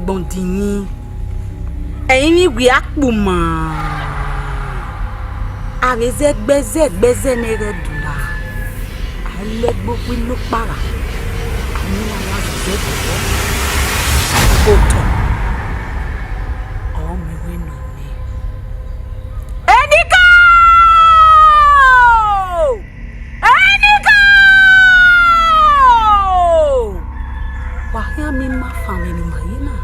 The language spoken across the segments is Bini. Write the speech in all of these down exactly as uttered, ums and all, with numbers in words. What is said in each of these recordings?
Gbọn dinyin, ẹrinmwi wia kpuma, a vbe zẹ ẹgbẹzẹ ẹgbẹzẹ ne ghẹ dula, a lẹ gbogbo ilo kpagha, a miẹn a ya zẹ ẹbọ, otọ ọre ọ miẹn wẹ nọ nẹ. Enikaro! Enikaro! Wa khian miẹn ima fan vbene ima ye na.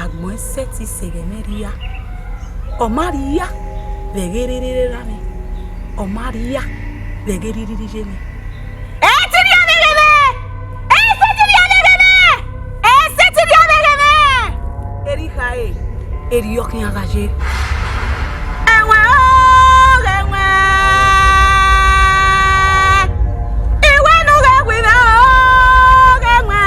Agbọn i sẹtin sẹ ẹghẹ mwẹ rhia. Ọ ma rhia vbe ẹghẹ erha mwẹ, ọ ma rhia vbe ẹghẹ erha ye mwẹ. Ẹ i sẹtin rhia vbe ẹghẹ mwẹ! Ẹ i sẹtin rhia vbe ẹghẹ mwẹ! Ẹ i sẹtin rhia vbe ẹghẹ mwẹ! Erha i khare, erriọ khian gha ye. Ẹwẹn o, ẹwẹn. Iwẹ ne u ghẹ wu mwẹ o, ẹwẹn.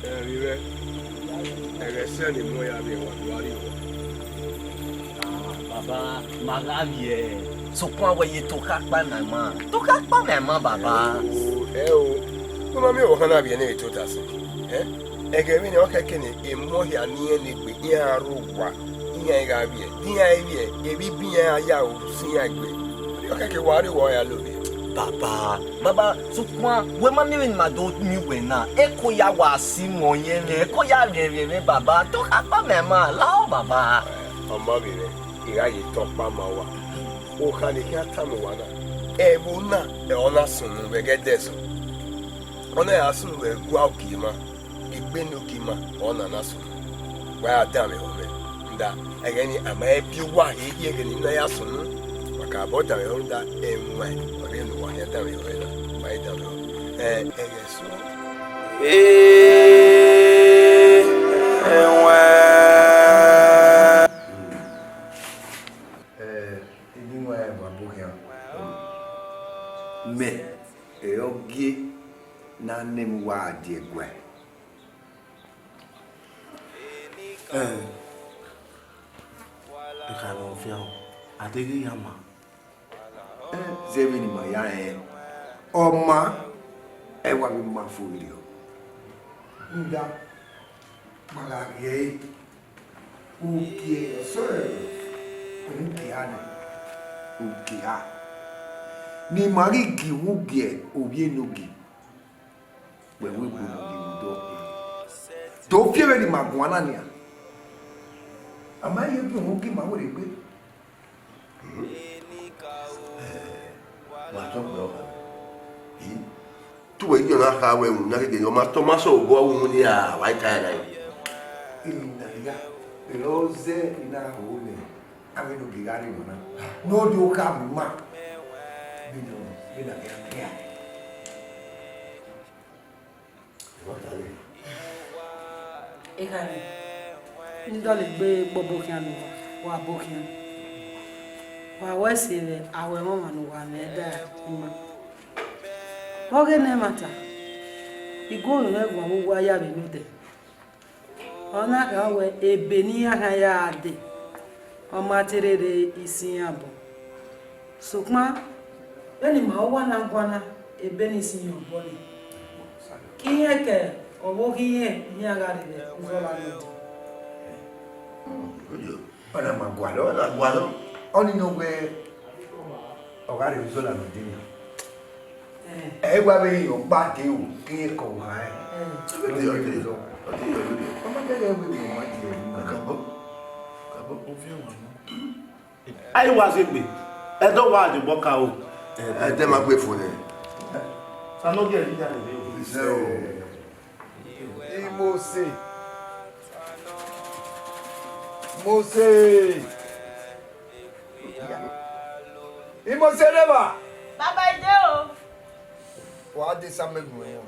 Ẹ, vbe mwẹ, ẹghẹ sẹ ne emọ ya vbe wa do a rrie owa. Ah, baba, ma gha vbiẹ, sokpan wẹ ye tokha kpa mẹ ma, tokha kpa mẹ ma, baba. Ẹ o, wẹ ma miẹn ọvbokhan na vbiẹ ne vbe tota sẹ, ẹ? Ẹghẹ vbene ọ khẹke ne emọ hia ne irẹn ne egbe iran rre owa, iran i gha vbiẹ, de iran i vbiẹ, evbibiẹ iran ya ru sẹ iran egbe. Ọ khẹke wa rrie owa ya lovbiẹ. Baba, baba, sokpan wẹ ma miẹn vbene ima do miẹn uwẹ na, eko ya wa si mwẹ ọyẹnmwẹ, eko ya rhiẹnrhiẹn mwẹ, baba, tokha kpa mẹ ma, lahọ, baba. Ọ ma vbe rẹ, I gha ye tọ ọkpa ma uwa. Okha ne I khian tama uwa na, ẹvbo na ọre ọ na sunu vbe ẹghẹ ẹdẹsọn. Ọ na ya sunu vbe ẹguae ogie mwa, egbe ne ogie mwa ọre ọna na sunu. Wa ya danmwehọ mwẹ, rhunmwuda ẹghẹ nii, a ma he biẹ uwa he hiẹ ẹghẹ ne I na ya sunu. Wa kakabọ danmwehọ, rhunmwuda ẹwaẹn ọre ne uwa khian danmwehọ ẹre na, wa he danmwehọ. Ẹ, ẹghẹ eso. Ee, ẹwaẹn. Ẹ, eni wa ẹwaẹn ọbo khian. Mẹ, ẹre ọ gie ne a na emwa uwa gha die ẹguae. Ẹ, I khama fian, a deghẹ I ya ma. Ẹ, zẹ vbene ima ya rẹn, ọ ma, ẹ wa vbe ma fo vberriọ. Rhunmwuda, ma gha ghe ẹre, ugie, sorry, ugia nẹ, ugia. Ne ima ghi gie ugie ovbi enogie. Wẹ wẹ egbe ne ọ ghi vbe odọ. Do fi vbene ima guan na nian. A ma ye gie uhunmwu gie ima werriegbe. Wa tọ gbe ọkhan. Te uwẹ ghi ọna kha wẹ, winna gege, ọ ma tọ, ọ ma sẹ obọ uhunmwu nia, wa i ta ẹre. Emwi ne a ya, erha ọ zẹ ne a ho nẹ, avbe ne ogie gha rre emwa na. Ne ọ do kha ma, vbene ọ, vbene a ghi a gia. Ekhare, ne I dọlegbe gbe ọbo khian ne uwa, wa ọbo khian. Wa wẹ ẹse vbe aho ẹmwẹ ọmwa ne uwa mwẹ da ima. Vbe ọghe ne ẹmwata, I gu orhiọn ẹguae vbe uwu a ya vbe ne odẹ. Ọ na kha wẹ ebe ne iran khian ya dee, ọ ma te rherhe isin iran obọ. Sokpan, Vbene ima uwa na guan na, ebe ni sin yọ obọ nii. Ke irẹn ke ọvbokhan irẹn, iran gha rre vbe uzọla nọ. Ọna ma gualọ, ọna gualọ. Ọnii nọ wẹẹ ọ gha rre vbe uzọla nọ dee. Ẹ i wa vbe rẹn ọkpa dee o, ke irẹn ke ọvbokhan rẹn. Ọ ma kẹghẹ wẹẹ ọ ma die ẹre. Kabọ, kabọ, ovbi ọmwa nọ. A i wa zẹ egbe, ẹdẹ wa je obọ ka o. Ẹdẹ ma gbe fo nẹ. Sa nọ gie ẹre ya rre o. Isẹ o. Imose. Mose. Imose neba. Baba, I de o. Wa de sa mẹ gun ẹre.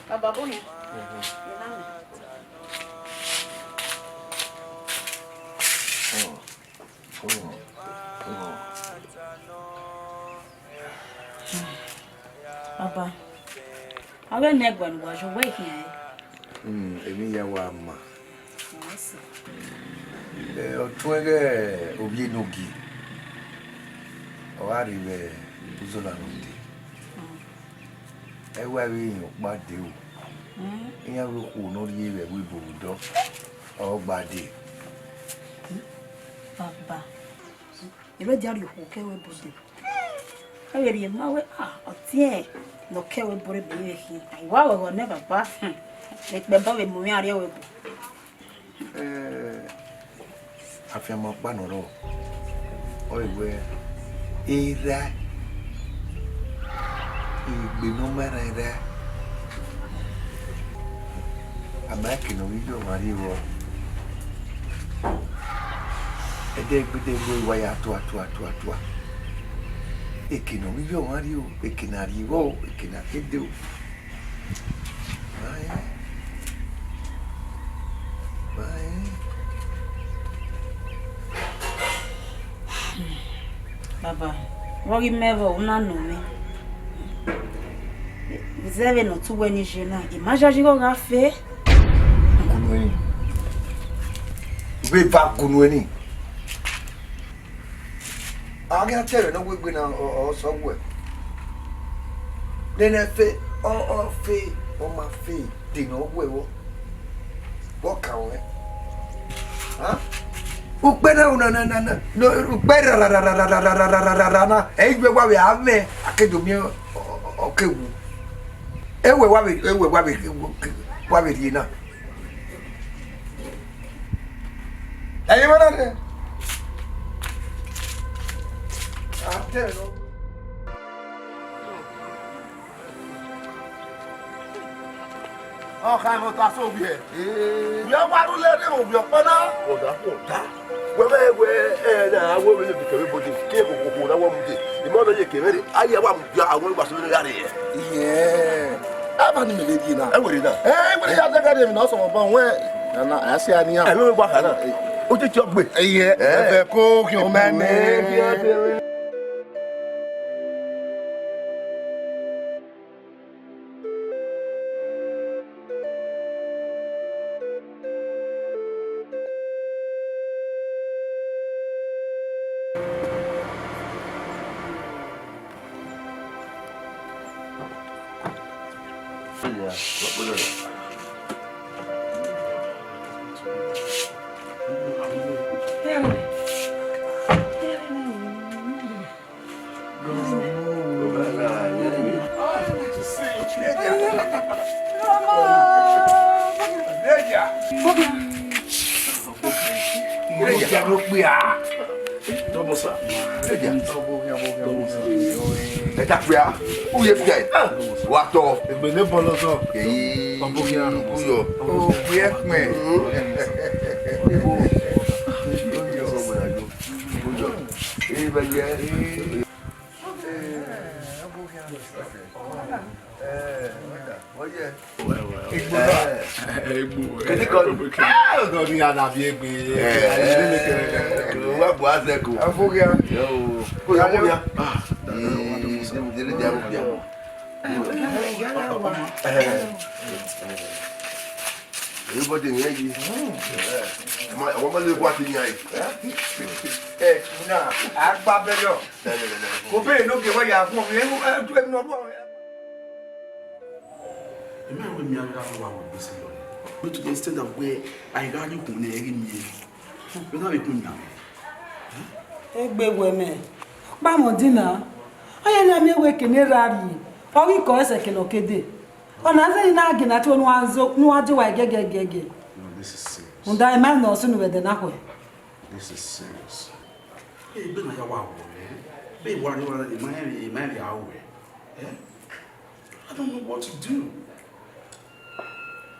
Baba, bọ hian. Ena mẹ. Baba, a ghẹ ne ẹguae ne uwa ye uwẹ khian ẹre. Hmm, emwi hia wa ma. Ọ sẹ. Ẹ, ọ tuẹn ighẹ ovbi enogie, ọ gha rre vbe uzọla nọ dee. Ẹ wa vbe rẹn ọkpa dee o. Iran vbe okhuo ne ọ rhie vbe ẹvbo ebo vbe odọ, ọ gba dee. Baba, I vbe dia rhie okhuo ke ẹvbo ebo dee. Ọ vbe rhie ma wẹẹ, ah, ọtiẹn ne ọ ke ẹvbo ebo rre ebe vbe khin. I wa ghọghọ nẹ, baba. Hmm. Vbe ekpẹbọ vbe mu mwẹ arriọ ẹvbo ebo. Eh, afianma ọkpa ne ọ rrọọ, ọ re wẹẹ, erha, egbe ne ọ ma erhan erha, a ma eke ne ọ ghi ye ọmwa rrie vbọ. Ẹdẹ egbede ẹvbo wa ya tua, tua, tua, tua. Eke ne ọ ghi ye ọmwa rrie o, eke ne a rrie vbọ o, eke ne a ke de o. Baba, vbe ọ ghi mẹ vbe u na nọ mwẹ? Zẹ vbene ọ tu wẹ ni ye na, I ma yayi ighe ọ gha fe. Gunu ẹre. U vbe va gunu ẹre. A ghi a te ẹmwẹ ne ọ wegbe na, ọ, ọ sẹ ọghe uwẹ. Nene fe, ọ, ọ fe, ọ ma fe, de ne ọ wẹ vbọ. Vbọ ka ruẹ? Ukpẹ na, na, na, na, na, ukpẹ ra, ra, ra, na, ẹ i wẹ wa vbe a mwẹ, a ke do miẹn, ọ, ọ, ọ ke wu. Ẹ wẹ wa vbe, ẹ wẹ wa vbe, wa vbe rhie na. Ẹ i mwẹ na nẹ. A te ẹmwẹ nọ. Ọ kha mwẹ otọ asẹ ovbi hẹ. Ee. Wẹ wa ru lẹ rre vbe ovbi ọkpọ na. Ọda, ọda. Wẹ vbe wẹ, ẹ, na, a wẹ vbe ne kẹvbe body, ke kokoko na wẹ mu de. Imẹ ọnii ye kevbe rre, a ye wa mu dia, a wẹ wa sẹ vbene ya rre. Iyẹn. Aba ni mẹ vbe rhie na. Ẹ wẹ rhie na. Ẹ, wẹ ya zẹgẹ rhie emwi ne ọ sọmọ ban wẹ. Na, na, a ya sẹ a nian. Ẹ, vbe wa kha na. Ẹ. Otiti ọgbe. Iyẹn. Ẹ. Ẹfẹ ko khian. Ọmọ ẹmẹ. Ẹ ta fia, u ye fia, wa tọ. Egbe ne bọlọ sọ. Eyi, uyọ. O, fia ẹkpẹn. Uyọ. Uyọ. Eyi bẹ yẹ. Egbo na. Egbo. Kini kọ? Ah, ọgọ ni a na bi egbe. Wa bu azẹ ko. Afogha. Yo. Ko ya mo ya. Ah, dele dia mo ya. Everybody, yeah, you. Ọmọ lè wá ti yan yìí. Ẹ, na, a gba bẹyọ. Obìnrin ló gé wá yà fún mi. Ẹ, ẹ, ẹ, ẹ, Ẹ ma wẹ mẹ a gha wa wẹ gbèsè lọ. But to the extent that where I gha rhie ukhun ne ẹ ghi miẹn. Wẹ na vbe khin yan. Egbe wẹ mẹ. Ọkpa mọ dina. Ọ ya na miẹn wẹ kene ra rhie. Ọ ghi kọ ẹsẹ kene ọ ke dee. Ọ na zẹ na ghe na te ne uwa zo, ne uwa je wa gẹgẹgẹgẹ. No, this is serious. Rhunmwuda emwa nọ sunu vbe ẹdẹ na khuẹ. This is serious. Hey, egbe na ya wa wọ, eh? Be wa ni wa, emwa, emwa ya wọ, eh? I don't know what to do.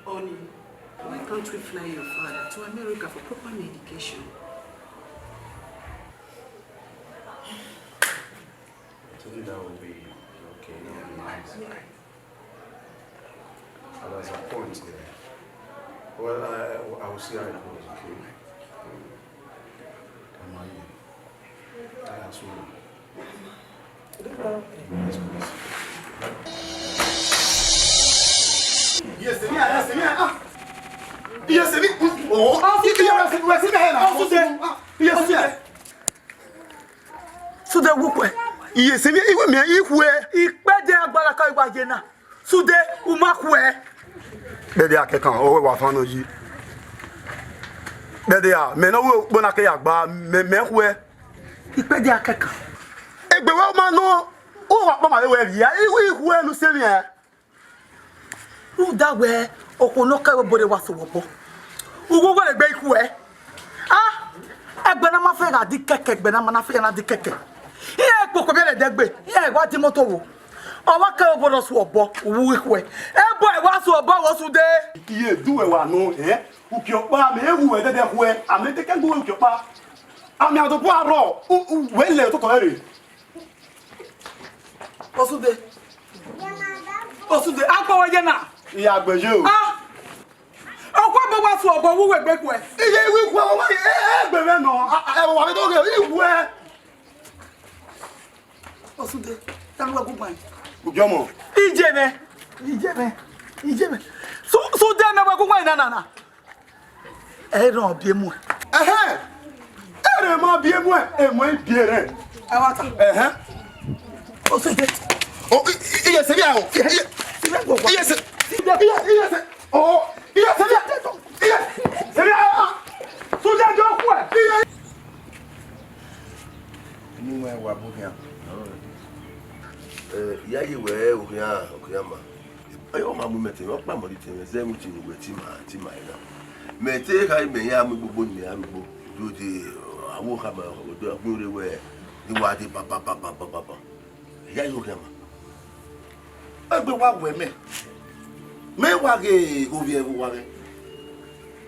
Honey, why can't we fly your father to America for proper medication? I think that would be okay. That would be nice. Yeah. But there's a point there. Well, I, I will see how it goes, okay? Am I? That's all. Yes, sir. Yes, sir. Ah. Yes, sir. Oh, yes, sir. Yes, sir. Ah, yes, sir. Sude wu khuẹ. Iye sẹ vbe iwe mẹ i khuẹ. Ikpẹdẹ agbala ka wa ye na. Sude, u ma khuẹ. Kpẹdẹ akẹkan, ọ wa fan nọ yi. Kpẹdẹ a, mẹ ne ọ wu ukpo na ke ya gba, mẹ, mẹ khuẹ. Ikpẹdẹ akẹkan. Egbe wẹ ma nọ, u wa kpama vbe wẹ via, i, i khuẹ ne u sẹ vbe. Rhunmwuda wẹ okhuo ne ọ kẹ vbe obọ rre wa sẹ obọ, uwu wẹ egbe i khuẹ. A, ẹgbẹ ne a ma fẹ gha di kẹkẹ, ẹgbẹ ne a ma na fẹ gha na di kẹkẹ. Iran kpokpo vbe ẹdẹgbe, iran wa di imoto wo. Ọ wa kẹ vbe obọ rre sẹ obọ, uwu i khuẹ. Ẹbọ ẹ wa sẹ obọ vbe Sude. Iye du wẹ wa nọ, ẹ? Uki ọkpa, mẹ wu wẹ dẹdẹ khuẹ, a mẹ te kẹ gbe uki ọkpa. A mẹ a do bu arrọọ, u, u, wẹ lẹ ototọ rẹ rre. Osude. Osude, akpọ wẹ ye na. Iya gbe ye o. Ah! Ọkwa bọ wa sẹ obọ, uwu wẹ egbe khuẹ. Iye iwu ikhuẹ, wa, e, e, egbe mwẹ nọ. A, a, ẹ, wa vbe do ghe, iwu ẹ. Osude, ta wẹ gu gban. Ubiọmọ. Iye mwẹ. Iye mwẹ. Iye mwẹ. Su, Sude mẹ wẹ gu gban na, na, na. Ẹ i rẹn biẹ muẹn. Ẹhẹn. Ẹ rẹn ma biẹ muẹn, emu i biẹ rẹn. Ẹ wa ta. Ẹhẹn. Osude. O, i, i, iye sẹ vbe a o. Iye, iye sẹ. Iye, iye sẹ. O, iye sẹ vbe a. Iye sẹ vbe a. Sude jọ khuẹ. Iye. Eni wẹ wa bu khian. Eh, ya ye wẹ okhian, okhian ma. Ẹ, ọ ma mu mẹ te mwẹ, ọ kpa mọ di te mwẹ, zẹ mu ti nu wẹ ti ma, ti ma ẹna. Mẹ te kha mẹ ya mu gbogbo ni mẹ ya mu gbo. Do de, awo kha ma, do agbọn re wẹ, ni wa de ba, ba, ba. Ya ye okhian ma. Egbe wa wẹ mẹ. Mẹ wa ghe ovbi ẹvbo wa ghẹ.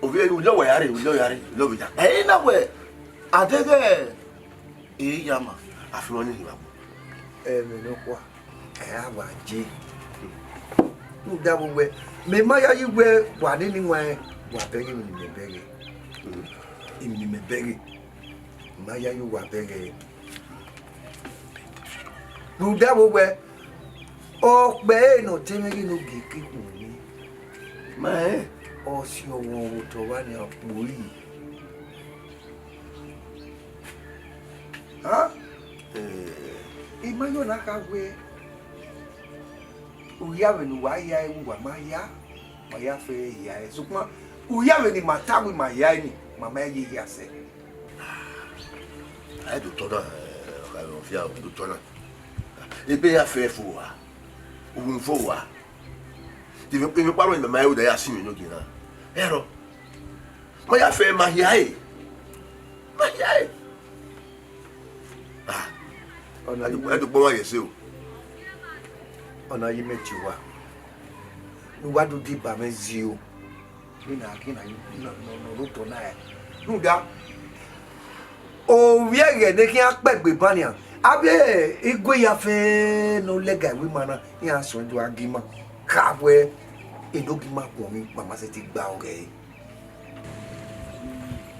Ovbi ẹvbo, ulẹ wẹ ya rre, ulẹ ya rre, ulẹ ovbi ya. Ẹ i na wẹ, a deghẹ, e ya ma, a fẹrẹ ni rhie vbe agbọn. Ẹmwẹ nọkhua, ẹ a wa je. Rhunmwuda vbe wẹ, mẹ ma yayi wẹ, wa nene iwẹn, wa bẹghe emwi ne imẹ bẹghe. Emwi ne imẹ bẹghe. Mẹ ma yayi wa bẹghe. Rhunmwuda vbe wẹ, ọ kpẹre ne ọ te mwẹ ghe ne ogie ke khuọnmwi. Ma rẹn. Ọ si ọghọ vbe otọ vba nian kpori. Ha? Eh. I ma yọ na kha wẹ, u ya vbe ne uwa ya ẹre, uwa ma ya, ma ya fẹ ya ẹre. Sokpan, u ya vbe ne ima ta wẹ ima ya ẹre ni, ma ma ye hia sẹ. A do tọ na, eh, ọfia, a do tọ na. Ebe ya fẹ fo wa, uhunmwu fo wa. Ivbi, ivbi ọkpa rhọnmwẹ ma rẹn, u da ya sinmwi ne ogie na. Ẹrọ, ma ya fẹ, ma hia ẹre. Ma hia ẹre. Ah, ọna, ẹ do kpọnmwa ye ẹse o. Ọna ye mẹ tie uwa, ne uwa do deba mwẹ zio. Vbene a ghi na, nọ, nọ, nọ rre otọ na, rhunmwuda, ovbi ẹghẹ ne khian kpẹgbe ban nian, avbe igue ya fẹ ne ọ lẹga iwu ima na, iran suẹn do gha gie ima, ka wẹ, enogie ima khuọnmwi, ma ma sẹtin gba ọghẹe.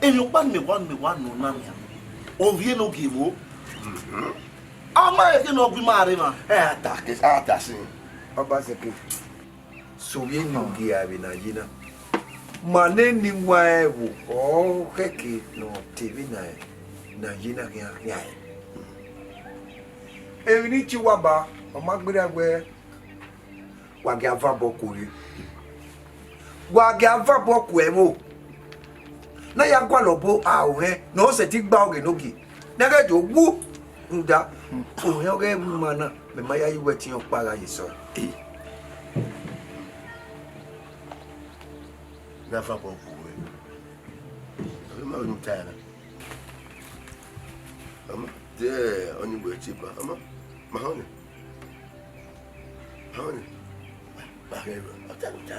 Emwi ọkpa ne mẹ wa, ne mẹ wa nọ na nian, ovbi enogie vbo? A ma he kene ọ gu ima rre emwa. Ẹ a ta ke, a ta sin. Ọbasẹke, sẹ ovbi enogie a vbe na ye na. Ma nene iwan ẹvbo, ọ khẹke ne ọ te vbene a ye na khian khian ẹre. Emwi ni tie uwa ba, ọ ma gberra wẹẹ wa gia vabọ ku orre. Wa gia vabọ ku ẹvbo. Ne a ya gualọ obọ aro hẹn ne ọ sẹtin gba ọghe ne ogie. Ne a ghẹ do wu rhunmwuda, orhiọn ọghe ẹvbo ima na, mẹ ma ya ye uwu ẹtin ọkpa gha ye sẹ ọe. Ne a vabọ ku orre. Ọ ma vbe ne u ta ẹre na. Ọ ma de ọni wẹ tie ba, ọ ma, ma họn nẹ. Ma họn nẹ. Ma họn nẹ, ọ ta, ọ ta.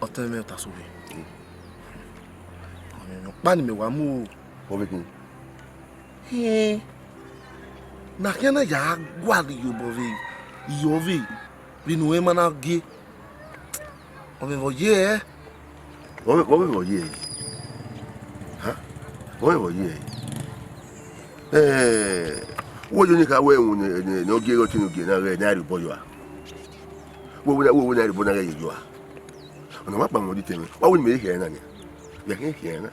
Ọtẹn mwẹ, ọ ta sẹ ovbi. Ọmwa ọkpa ne imẹ wa mu o. Ọ vbe khin? Hẹn, ne a khian na ya gualọ iyobọ vbe iyọ vbe vbene u ma na gie. Ọ vbe vbe ọ ye ẹre. Ọ vbe, ọ vbe vbe ọ ye ẹre. Ha? Ọ vbe vbe ọ ye ẹre. Eh, wo yo ni kha wẹ ẹwun ne, ne, ne ọ gie ẹre ọtẹn ne u gie na ghẹ ne a rhie obọ yọ a? Wo, wo, wo, wo ne a rhie obọ na ghẹ ye yọ a? Ọna ma kpa mwẹ oditẹ mwẹ. Wa wẹ ne mẹ i khian na nia? Mẹ i khian na.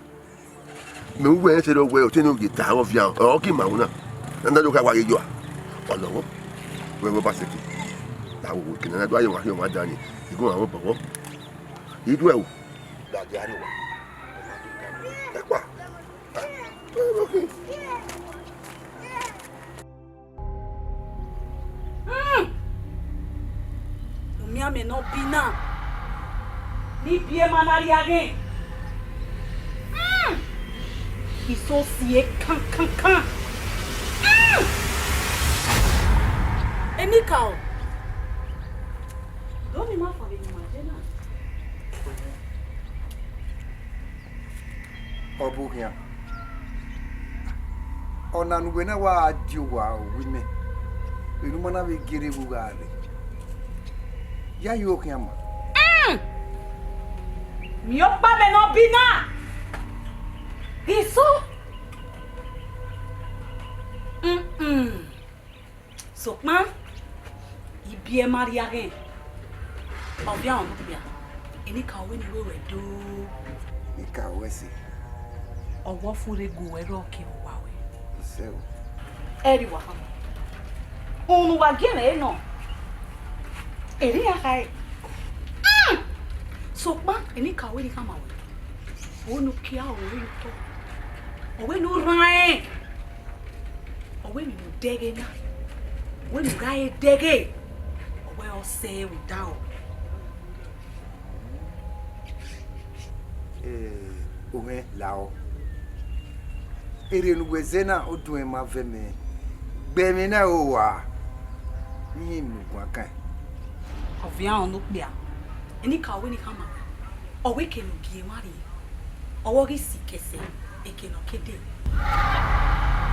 Mẹ wẹ ẹsẹ rọ wẹ ọtẹn ne u gie ta vbe ọvian, ọ ki ma wu na. Na da do kha wa ye yọ a? Ọlọghọ. Wẹ, wẹ ba sẹtin. La wo, wo, kene na do aye wa, aye wa da ni. Igun wa vbe obọ. I do ẹre o. Da dia rre wa. Ẹkpa. Hmm. Umianmwẹ ne ọ bi na, ne ibiẹma na rhie aghẹn. Hmm. Iso si ekan kan kan. Hmm. Enikaro, do ni ma fan vbene ima ye na. Ọ bu khian. Ọna ne uwẹ na wa die owa owa imẹ, vbene u ma na vbe gie rre vbe u gha rre. Ya yo khian ma. Mm. Miẹn ọkpa mwẹ ne ọ bi na. Iso. Mm-mm. Sokpan, ibiẹma rhie aghẹn, ọvian ọnukpia, enikaro wẹ ne I wẹ ruẹ do. Enikaro wẹ sẹ. Ọ wa furre gu wẹ rrọọ ke vbe owa ruẹ. Isẹ o. Ẹ rhie uwa khama. Unu wa gie mwẹ nọ. Erriọ iran khare. Mm! Sokpan, enikaro wẹ ne I khama ruẹ. Vbene u kie aro ruẹ ye otọ, ọ wẹ ne u rhan ẹn. Ọ wẹ emwi ne u dẹghe na, ọ wẹ ne u gha re dẹghe, ọ wẹ ọ sẹ vbe odaro. Eh, ohẹn lahọ. Erriọ ne uwẹ zẹ na, oduẹn ma vẹ mẹ, gbe ẹmwẹ na ro owa, ne I hin unu guan kan. Ọvian ọnukpia, enikaro wẹ ne I khama ruẹ, ọ wẹ eke ne u gie emwa rrie, ọ wẹ ọ ghi sikẹ sẹ eke ne ọ ke dee.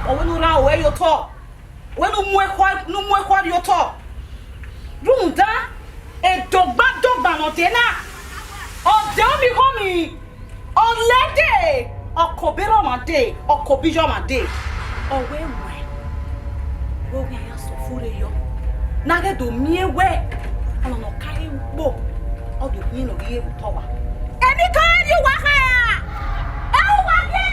Ọ wẹ ne u rhan aro ruẹ ye otọ, ọ wẹ ne u mu ekhọe, ne u mu ekhọe rrie otọ. Rhunmwuda, edogba dogba ne ọ dee na, ọ dee omighọmi, ọ lẹ dee, ọ ke obọ erha ọmwa dee, ọ ke obọ iye ọmwa dee. Ọ wẹ wẹ, wẹ ọ ghi ya sẹ furre yọ, ne a ghẹ do miẹn wẹ ọmwa ne ọ ka re ukpo, ọ do khian ne ọ ghi re vbe otọ uwa. Enikaro, ẹ rhie uwa khama, ẹ rhie uwa khama.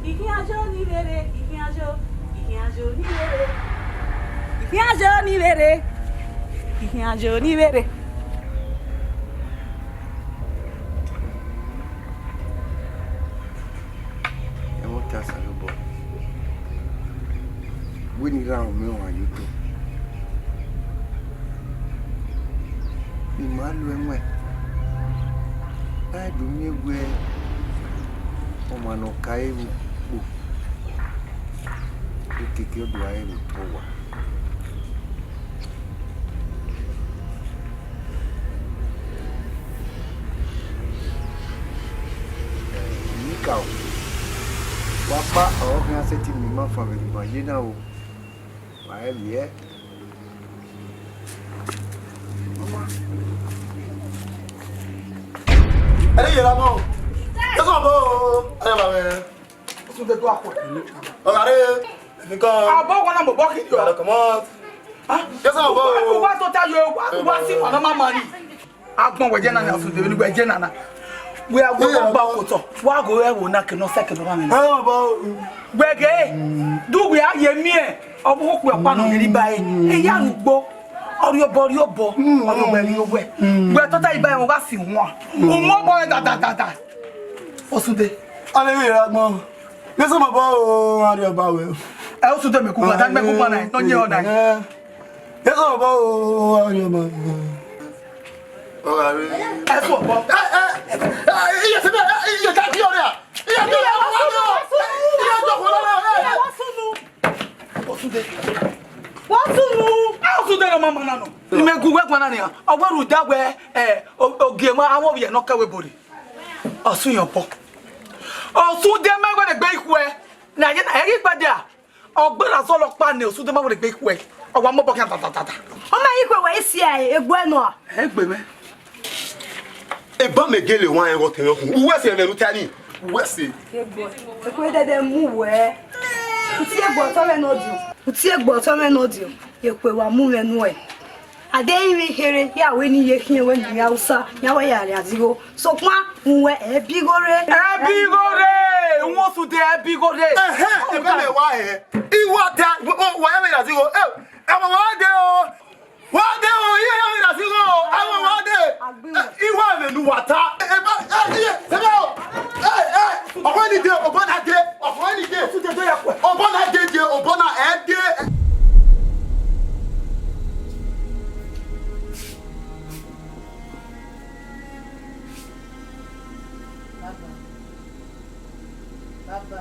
I khian yo ni vbe rre, I khian yo, I khian yo ni vbe rre. I khian yo ni vbe rre, I khian yo ni vbe rre. Ẹmwata Osanobua, wẹ ne I rhan aro mwẹ ọmwa ye otọ. Ne ima lo ẹwẹn, a i do miẹn wẹ ọmwa ne ọ ka re vbe ukpo, okiekie ọ do gha re vbe otọ uwa. Enikaro, wa kpa ọre ọ khian sẹtin miẹn ima fan vbene ima ye na o. Wa rẹn vbiẹ. Ọma. Ẹre yẹra mọ. Ẹ sọ bọ o. Ẹ ba wẹ. Osunde do akhuẹ. Ọgare, nìkan. Abọ wa na mobọ khin yọ. Come on. Ah, yes, sir, bro. Wa tota yo, wa, wa si wa na ma mari. Agbọn wẹ je nana, Osunde, wẹ je nana. Wẹ a gbe ọgba okotọ, wa gho ẹvbo na ke nọ sẹ ke nọ ra mẹ na. Ẹ, bro. Wẹ ghe, du wẹ a ye miẹn, ọ vbe okhuo ọkpa nọ vbe rri ba ẹre. Eya rugbo, ọ rri obọ, ọ rri obọ, ọ rri owẹ, ọ rri owẹ. Wẹ tota iba ẹre, wa si wan. Umọ bọ da, da, da, da. Osunde. Aleluya, agbọn. Yesu mọ bọ o, Arriọba wẹ. Ẹ, Osunde mẹ ku gba, da mẹ ku gba na, nọ nyẹ ọ na. Ẹ, Yesu mọ bọ o, Arriọba. Ọ gha re. Ẹ sọ bọ. Ẹ, ẹ, ẹ, iye sẹbẹ, ẹ, iye ka di ọrẹ a. Iye di ọrẹ a. Iye di ọrẹ a. Osunde. Wa sunu. Ẹ, Osunde nọ ma ma na nọ. Mẹ gu wẹ gba na nia. Ọ wẹ rhunmwuda wẹ, ẹ, o, ogie ma, avbe ovbi ẹre ne ọ kẹ wẹ bore. Ọ sunu yọ bọ. Osunde ma wẹ ne egbe ikhuẹ. Na ye na, ẹ ghi kpẹdẹ a. Ọ gberra zọlọ ọkpa nẹ, Osunde ma wẹ ne egbe ikhuẹ. Ọ wa mobọ khian dadadada. Ọ ma ikhuẹ wẹ isi a, egbe nọ a? Ẹ gbe mwẹ. Eba mẹ gele wan ẹghọ tẹn ọkhu. Uwẹ sẹ ẹmwẹ ru ta ni. Uwẹ sẹ. Egbe. Egbe dẹdẹ mu wẹ. Uti egbe ọtọ mwẹ nọ diọn. Uti egbe ọtọ mwẹ nọ diọn. Ekhuẹ wa mu mwẹ nuẹ. A deghẹ I mwẹ kherhe, ya wẹ ne I ye khian wẹ ne I mwẹ Hausa, ya wẹ ya rria zigho. Sokpan, uwẹ ẹ bi igho rre. Ẹ bi igho rre, wọn Osunde ẹ bi igho rre. Ẹhẹn, ebe mẹ wa hẹ. I wa da, wa ya vbe rria zigho. Ẹ, ẹ wa wa de o. Wa de o, iye ya vbe rria zigho o. Ẹ wa wa de. Ẹ, I wa mwẹ ne uwa ta. Ẹ, ẹ, ba, ẹ, iye, sẹbẹ o. Ẹ, ẹ, ọmọ ni de, ọmọ na de, ọmọ ni de. Ọmọ na de, de, ọmọ na ẹ de. Baba. Baba.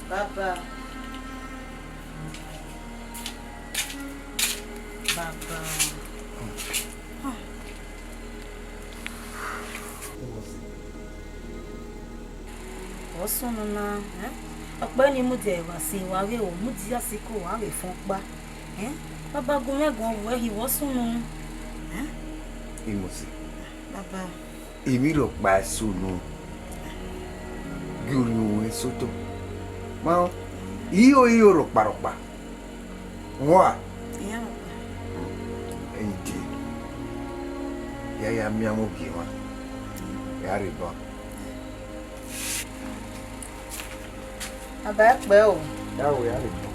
Baba. Baba. Ọ sunu na, ẹ? Ọkpa ni mudia evba si wa ghe o, mudia si ko wa ghe fọn ọkpa. Ẹ? Baba, gu mwẹ guan, wẹ hi vbe ọ sunu. Ẹ? Imosi. Baba. Emwi rhọkpa eso nọ, gie orhiọn ruẹ sotọ. Ma, iyo iyo rhọkpa rhọkpa. Wọ a? Iran rhọkpa. Ẹi de. Ya ya miẹn amẹ ogie mwa. Ya rre ban. Baba, ẹ kpẹẹ o. Ya wẹ, ya rre ban.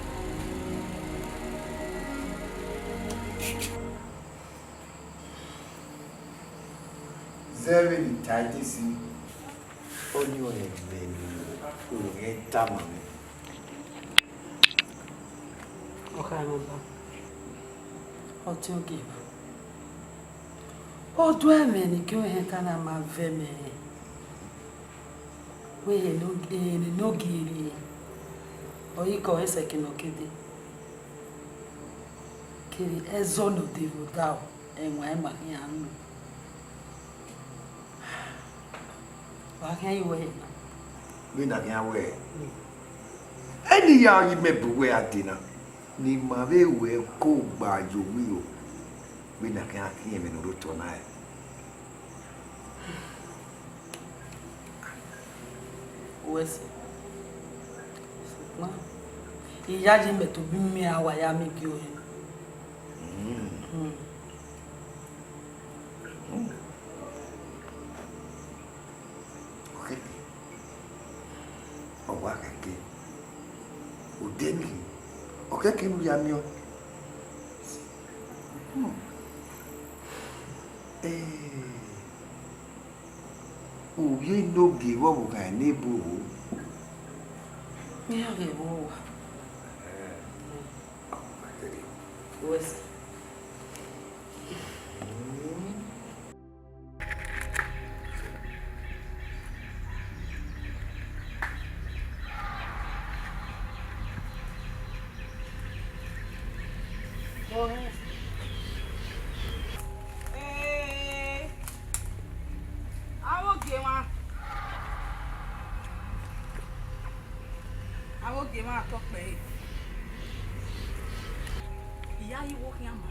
Zẹ vbene Taitọs, ọni ọnrẹn ẹmwẹ ne uwẹ tama mwẹ. Ọ kha mwẹ ba. Ọtẹn ogieva. Oduẹmwẹ ne I gie ruẹ ẹmwata na ma vẹ mẹ rẹn. Wẹ ehe ne ogie rrie, ọ i kọ ẹsẹke ne ọ ke dee. Kevbe ẹzọ ne ọ de vbe odaro, ẹwaẹn ma khian ru. Wa khian ye uwẹ ẹre na. Vbene a khian wẹẹ, ẹne I ya ghi mẹ bu uwẹ a dee na, ne ima vbe ruẹ ko gba ye owu iro, vbene a khian khian ẹmwẹ ne ọ rre otọ na ẹre. Uwẹ sẹ. Sokpan, I yayi mẹ tobọ imiẹn a wa ya miẹn gie ọnrẹn. Mm. Mm. Mm. Okẹke, ọ wa khẹke. Odẹ nii, ọ khẹke ne u ya miẹn ọẹn. Hmm. Eh, ovbi enogie vbe ọvbokhan ne bu ro? Iran ghe vbe owa. Eh, ọ ma kere. Wẹ sẹ. Hmm. Ee, avbe ogie mwa, avbe ogie mwa tọ kpẹre. I ya ye iwo khian ma.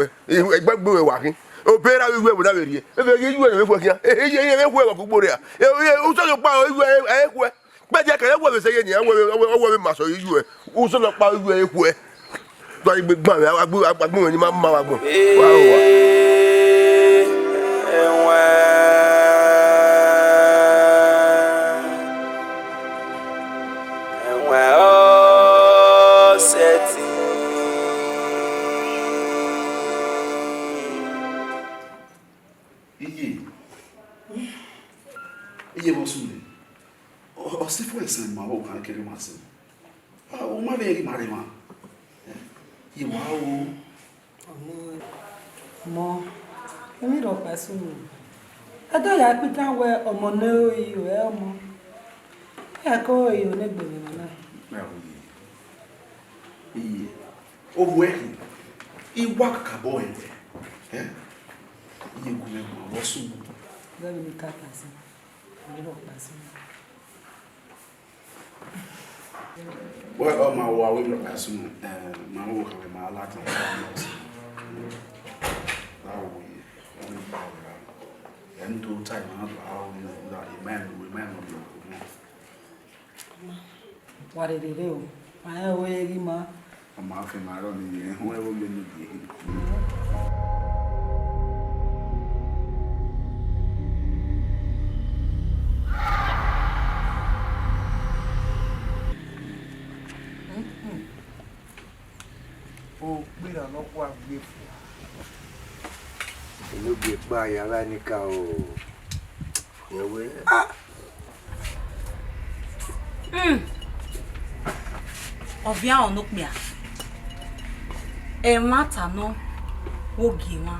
wẹ, egbe gbe mwẹ wa khin. Obọ erha vbe iwẹ wẹ na vbe rrie. Ebe ghi iwẹ vbe khuẹ khian. Ehe ye vbe khuẹ wa kugbo ria. Usọ nọkpa iwẹ ẹ khuẹ. Kpẹdia kẹrẹ wẹ vbe sẹ ye nian, wẹ vbe, wẹ vbe ma sọ iwẹ. Usọ nọkpa iwẹ ẹ khuẹ. Tọ igbe gban mwẹ, agbọn, agbọn mwẹ ni ma ma vbe agbọn. Wa ro wa. Ẹwẹn, ẹwẹn ọ sẹtin. Iye, iye vbe ọ sunu. Ọ, ọ sẹ fo ẹsẹ ma vbe okhan kere ma sẹ. A, u ma vbe ghi ma rre emwa. Ye wa o. Ọmọ, emwi rhọkpa sunu. Ẹdẹ ya kpitan wẹ ọmọ ne ẹ i ro ẹ ọmọ. Ẹ ko ro ne egbe mwẹ na. Iye, ovbuẹ khin, I wa kakabọ ẹn wẹ, ẹ? Iye gu mwẹ ma vbe ọ sunu. Vẹ vbe ne I ka kpa sẹ, emwi rhọkpa sunu. Well, ọ ma wa wẹ mẹ ka sunu, eh, ma wo kha ma la tan. Ba wo ye, ọ ni ba wa. Ẹn do ta ima do a wo ni da, ima ni, ima ni. Wa rherhe rre o, ma rẹn wẹ ghi ma. Ọ ma fi ma rọ ni ye, ehun ẹvbo ye ni ye. Okpirhan nọkhua gbe fua. Enogie kpa ya vbe ẹnika o. Yẹn wẹ, ah! Hmm. Ọvianrọ ne okpia, ẹmwata nọ vbe ogie emwa,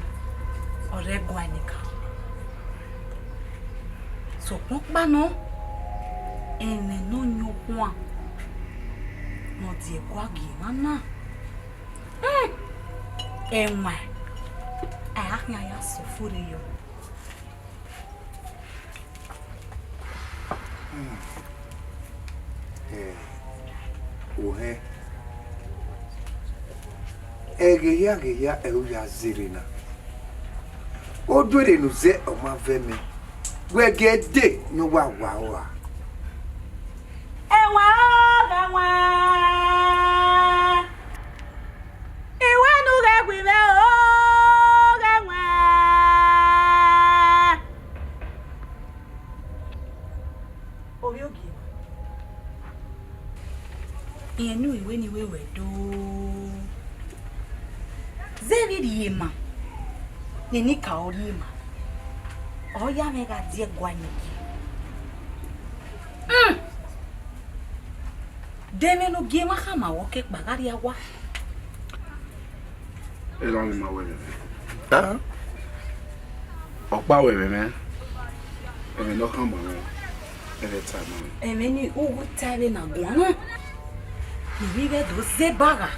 ọ rre ẹguae ne ka. Sokpan ọkpa nọ, ẹmwẹ ne ọ yan okhuan ne ọ die ẹguae ogie emwa na. Hmm. Ẹwaẹn, a gha khian ya sẹ ọfo rre yọ. Hmm. Eh, ohẹn. Ẹghẹ hia, ẹghẹ hia, ẹre u ya zẹrẹ na. Oduere ne u zẹ ọ ma vẹ mẹ. Wẹ gie dee ne ọ wa wa ua. Ẹwaẹn o, ẹwaẹn. Iwẹ ne u ghẹ gu mwẹ o, ẹwaẹn. Ovbi ogie. Irẹn ne u i wẹ ne I wẹ wẹ do. Zẹ vbe rhie ma, ne enikaro rhie ma, ọ ya mwẹ gha die ẹguae ne ogie. Hmm. De ẹmwẹ ne ogie emwa khama wẹ ọ ke kpa gha rrie owa? Erha mwẹ ma wẹ ẹmwẹ. Hẹn? Ọkpa wẹ ẹmwẹ mwẹ, ẹmwẹ ne ọ khama mwẹ, ẹmwẹ ta ma mwẹ. Ẹmwẹ ne u gu ta vbe na guan na, ne I vbe do zẹ ba gha.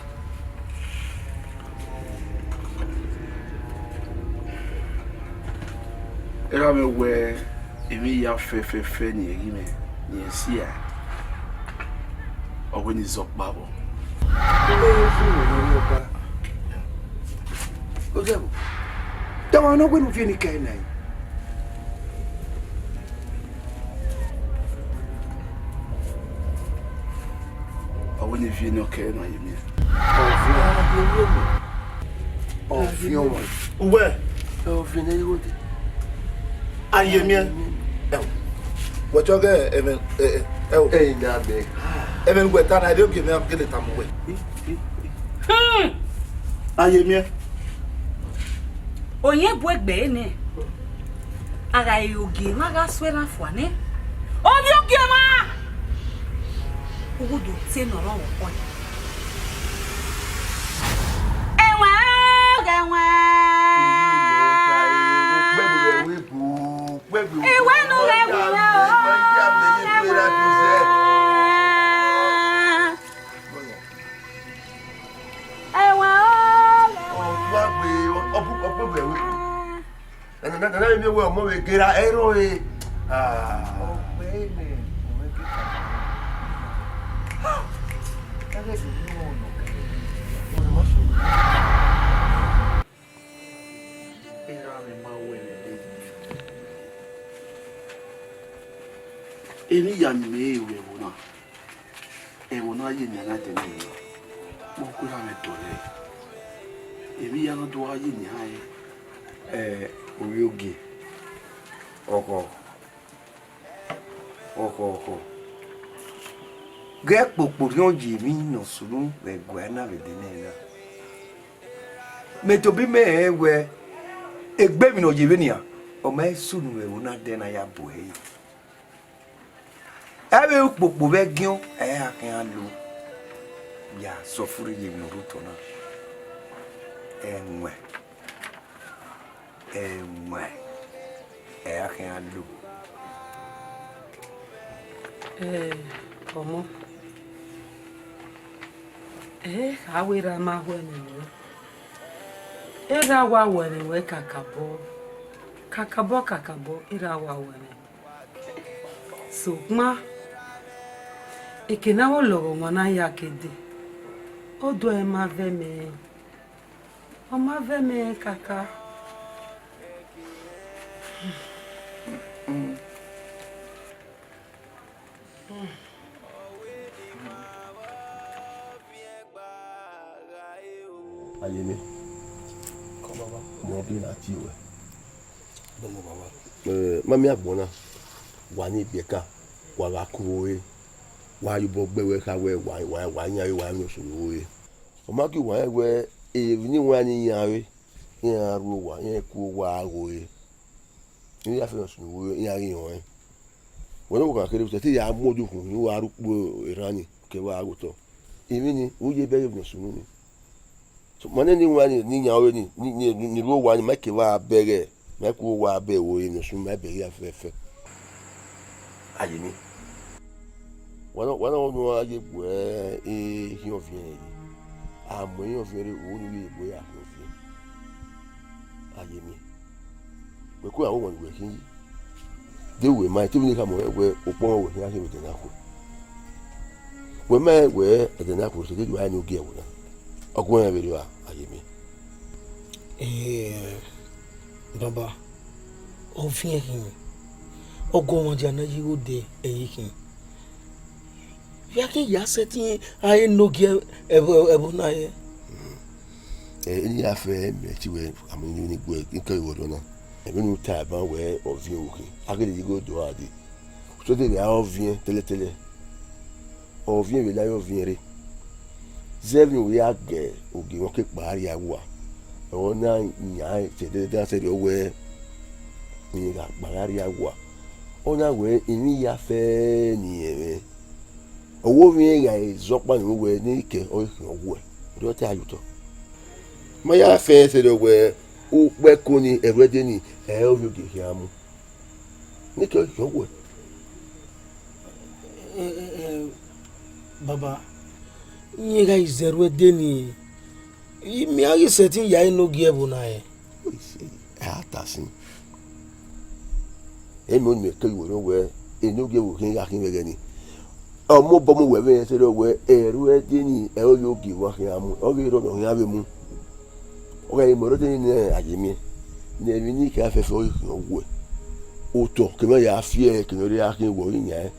Erha mwẹ wẹ, emwi hia fẹfẹfẹ ne irẹn ghi mwẹ, ne irẹn si a, ọ wẹ ne I zẹ ọkpa vbọ. Ozẹvbo, da wa nọ wẹ ne u viọ enikaro na. Ọ wẹ ne I viọ enikaro na ye miẹn. Ọviẹn, ọviẹn ọmwa. Uwẹ. Ọviẹn ne I gho dee. A ye miẹn. Ẹo. Wẹ chọ ghe ẹmwẹ, ẹ, ẹ, ẹo. Ẹyin na mẹ. Ẹmwẹ ne uwẹ ta na, ẹdẹ ogie mwẹ gele tama uwẹ. Hmm. A ye miẹn. Oyin bu egbe nẹ. A gha re ogie emwa gha suẹn na fua nẹ. Ovbi ogie emwa! U gu do te ne ọ rọnmwẹ ọkpọ. Ẹwaẹn o, ẹwaẹn. Iwẹ ne u ghẹ gu mwẹ o, ẹwaẹn. Ẹwaẹn o, ẹwaẹn. Nana, nana, nana, mi wẹ ọmọ vbe gera ẹro e. Ah. Ọgbẹe nẹ, ọmọ ẹgbẹ kan. Ah. Ẹghẹ do mu ọnọ kẹ. Ọnọ ma so. Erha mwẹ ma wẹ ẹmwẹ dee. Emwi hia ne I mwẹ ẹvbo na, ẹvbo ne a ye nian na dẹ nẹ, ma ku erha mwẹ dọlẹ. Emwi hia ne ọ do gha ye nian rẹn. Ẹ, ovbi ogie, ọkhọ, ọkhọ, ọkhọ. Ghẹ kpokpo rhiọn ye emwi ne ọ sunu vbe ẹguae na vbe dẹ nẹ na. Mẹ tobọ imẹ rẹn wẹẹ, egbe emwi ne ọ ye vbenian, ọ ma sunu vbe ẹvbo na dẹ ne a ya bu ẹre. Ẹ vbe ru kpokpo vbe ẹgiọn, ẹ i ra khian lo ya sẹ ọfurre ye emwi ne ọ rre otọ na. Ẹwaẹn, ẹwaẹn, ẹ i ra khian lo. Ẹ, ọmọ, ẹ, a wẹ erha ma ho ẹmwẹ mwẹ. Erha wa ho ẹmwẹ mwẹ kakabọ, kakabọ, kakabọ, erha wa ho ẹmwẹ. Sokpan, Eke ne avbe ọlọghọmwa na ya ke dee, oduẹ ma vẹ mẹ, ọ ma vẹ mẹ kaka. Ayemi, mẹ ọ biẹ na tie ruẹ. Dọmọ baba. Eh, ma miẹn agbọn na, wa ni biẹka, wa gha ku ore, wa ye obọ gbe wẹ kha wẹ wa, wa, wa yan re, wa yan sunu ore. Ọ ma gie uwa rẹn wẹ emwi ne iran ni yan re, iran ru owa, iran ku owa gho re. Iran ya fẹrẹ sunu ore, iran ghi rẹn ọnrẹn. Wẹ ne ọvbokhan kherhe, u sẹtin ya mu odukhunmwu, u wa rre ukpo erhan ni, ke wa gha ghe otọ. Emwi ni, u ye bẹghe emwi ne ọ sunu ni. So, ma nene iran ni, ni yan ore ni, ni, ni, ni ru owa ni, ma ke wa bẹghe, ma ku owa bẹghe ore ne ọ sunu, ma bẹghe iran fẹfẹ. Ayemi. Wa na, wa na, wa na ye gbe ehiọnviẹn re. A mu ehiọnviẹn re, u ni ye gbe ehiọnviẹn. Ayemi. Wẹ ko ra wẹ wẹ khin yi. De wẹ ma, te emwi ne I khama ruẹ wẹ, okpọnmwẹ wẹ khian khin vbe ẹdẹ na khuẹ. Wẹ ma rẹn wẹ ẹdẹ na khuẹ, sẹ deghẹ wa rẹn ne ogie ẹvbo na. Ọ gu ẹmwẹ vberriọ ra, Ayemi? Eh, baba, ọ viẹn khin. Ọ gu ọmwa dia ne a ye igho de ẹre khin. Vbe a khin ya sẹtin a re ne ogie ẹvbo, ẹvbo na re? Ẹ, eni ya fẹ mẹ ti wẹ, a mu eni ni gue, I ke vbe rhọ na. Ẹmwẹ ne u ta ban wẹ ọ viẹn ru khin, a ghi lele igho do a dee. Sẹ deghẹ a re ọviẹn tẹlẹtẹlẹ, ọviẹn vbe la ye ọviẹn rre. Zẹ vbene u ya gie ogie ne ọ ke kpa rria owa, ọ na yan sẹ ẹdẹdẹ sẹrriọ wẹ, ne I gha kpa gha rria owa. Ọ na wẹ emwi ya fẹ ne I rẹn mwẹ. Ọ wẹ ovbi mwẹ gha zẹ ọkpa ne I ru wẹ ne I kẹ ọre khian ọghuẹ, ọ do ta ye otọ. Ma ya fẹ sẹrriọ wẹ ukpẹ ẹko ni, ẹrhuẹde ni, ẹ i re ovbi ogie khian mu. Ne I kẹ ọre khian ọghuẹ. Eh, eh, eh, baba, irẹn gha zẹ ẹrhuẹde ni, I miẹn a ghi sẹtin ya enogie ẹvbo na rẹn. A ta sin. Emwi ne mẹ ke ru wẹ, enogie ẹvbo khin gha khin vbe ẹghẹ ni. Ọ mu obọ mu wẹ vbe rẹn sẹrriọ wẹ, ẹrhuẹde ni, ẹ i re ovbi ogie wa khian mu, ọ ghi rrọọ ne ọ khian vbe mu. Ọ gha mu ẹrhuẹde ni nẹ Ayemi, ne emwi ne I kẹ fẹfẹ ọre khian ọghuẹ. Otọ ke mẹ ya fi ẹre, ke ne ọ rhie khian wẹ ọre yan ẹn.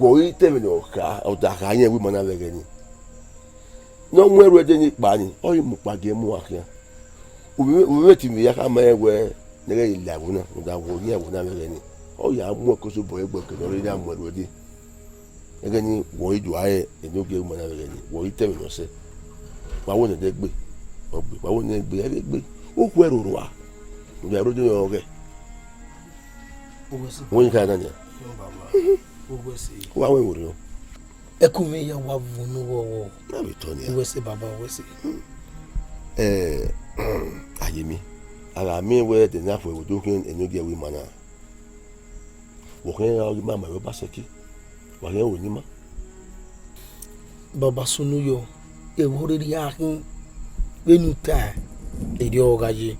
Wẹ ọre te ẹmwẹ ne ọ kha, ọ da kha yan wẹ ima na vbe ẹghẹ ni. Ne ọ mu ẹrhuẹde ni kpa ni, ọ ghi mu kpa gie mu uwa khian. Uvbi mwẹ, uvbi mwẹ te imẹ ya khama rẹn wẹ, ne ghẹ la ẹvbo na, rhunmwuda wẹ ọre yan ẹvbo na vbe ẹghẹ ni. Ọ ya mu ẹko sobọ egbe ke ne ọ rre na mu ẹrhuẹde. Ẹghẹ ni, wẹ ọre do a re enogie ima na vbe ẹghẹ ni, wẹ ọre te ẹmwẹ ne ọ sẹ. Wa wẹ ne ẹdẹ gbe, ọ gbe, wa wẹ ne ẹdẹ gbe, ẹ vbe gbe. Okhuo ẹre orua, rhunmwuda ẹrhuẹde ọre ọ ghẹ. Uwẹ se. Wẹ ọre ka na nia. Uwẹ se. Wa wẹ wẹ orhiọn. Ẹko mwẹ ya wa vunu vbọvbọ. Na vbe tọ nia. Uwẹ se baba, uwẹ se. Eh, Ayemi, a gha miẹn wẹ ẹdẹ na fo ẹvbo do khian enogie ẹvbo ima na. Wẹ ọ khian gha ghi ma ma ẹvbo Ọbasẹki, wa khian ru ne ima. Baba sunu yọ, ẹvbo rhirhi a khin, vbene u ta, erriọ ọ gha ye.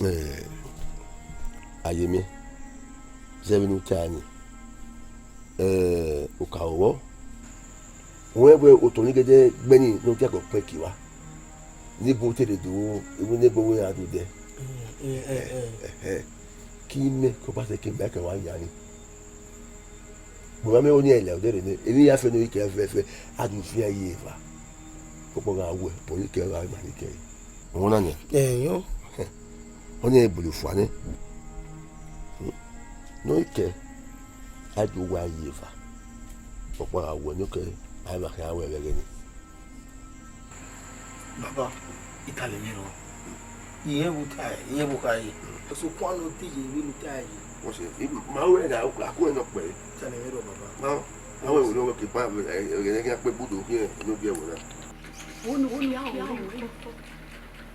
Eh, Ayemi, zẹ vbene u ta ni. Eh, okaro vbọ, u rẹn wẹ otọ ni gẹdẹ gbẹn ni ne ọ diakọ kpẹn kie evba, ne ebo te rre do, ebo ne ebo wẹ iran do dẹ. Eh, eh, eh, eh. Ẹhẹ. Ke imẹ, ke Ọbasẹki, mẹ ke wa yan ni. Gbe ma mẹ, ọni ẹlẹ odẹ rre nẹ, emwi ya fẹ ne ọ i kẹ fẹfẹ, a do viẹn ye eva. Kọkpọ gha wẹ, ọ i kẹ gha ma ni kẹ. Ọmọ na nian. Ẹyọ. Ọni ẹ bolo fua nẹ. Ne ọ i kẹ, a do wa ye eva. Kọkpọ gha wẹ ne ọ kẹ, a i ma khian wẹ vbe ẹghẹ ni. Baba, I ta lele mwẹ rrọọ. Irẹn vbe ota, irẹn vbe okhae. Sokpan ne ọ te ye vbene u ta ye. Wọ́n ṣe, ma wẹ na, a kú ẹ nọ pẹ. Ta lele mwẹ rrọọ, baba. Ma, ma wẹ wẹ lọ́wọ́ kì í pa, ẹ, ẹ, ẹ, ẹ, pé búdò kí ẹ, ló bí ẹ wò náà. Wo ni, wo ni, a ò rí.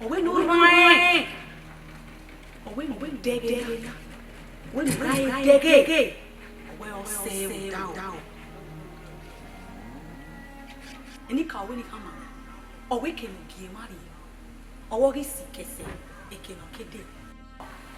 Ọwẹ ne ọ rẹn. Ọwẹ ne ọ dẹghe na. Ọwẹ ne ọ dẹghe. Ọwẹ ọ sẹ odaro. Enikaro wẹ ne I khama, ọvbokhan ne ọ gie emwa rrie, ọ vbe ghi sikẹ sẹ eke ne ọ ke dee.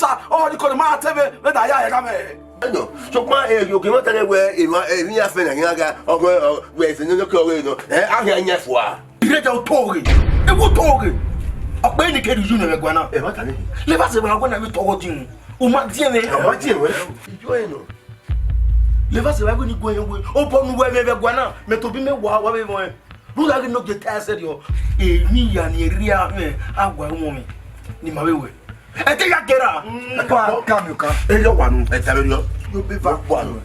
ota, ọ ni kọ ne ma te vbe, vbe da ya ẹre gha mẹ. Ẹnọ, sokpan, eh, yo, ke ma ta nẹ wẹ, emwa, eh, emwi ya fẹ na, ya gha, ọghe, ọ, wẹ ẹse ne ke ọghe nọ, eh, a khian yan fua. Ire da otọ ghe, ewu otọ ghe. Ọ kpe ni ke rhie unu vbe ẹguae na. Ẹ ma ta nẹ. Levba sẹ vbe wẹ na vbe tọghọ din. U ma diẹn mwẹ. Ẹ ma diẹn mwẹ. Ijo ẹnọ. Levba sẹ vbe wẹ ni guẹ yẹn wẹ. Obọ ne uwẹ mwẹ vbe ẹguae na, mẹ tobọ imẹ wa, wa vbe mwẹ. Rhunmwuda ghe ne ọ gie ta ẹsẹ rriọ, emwi ya ni rhie mwẹ, a wa ẹmwẹ mwẹ, ne ima vbe wẹ. Ẹ te ya gera. Wa ga miẹn okan. Ẹ yọ wa nu, ẹ ta vbe yọ. Yo be va. Wa nu.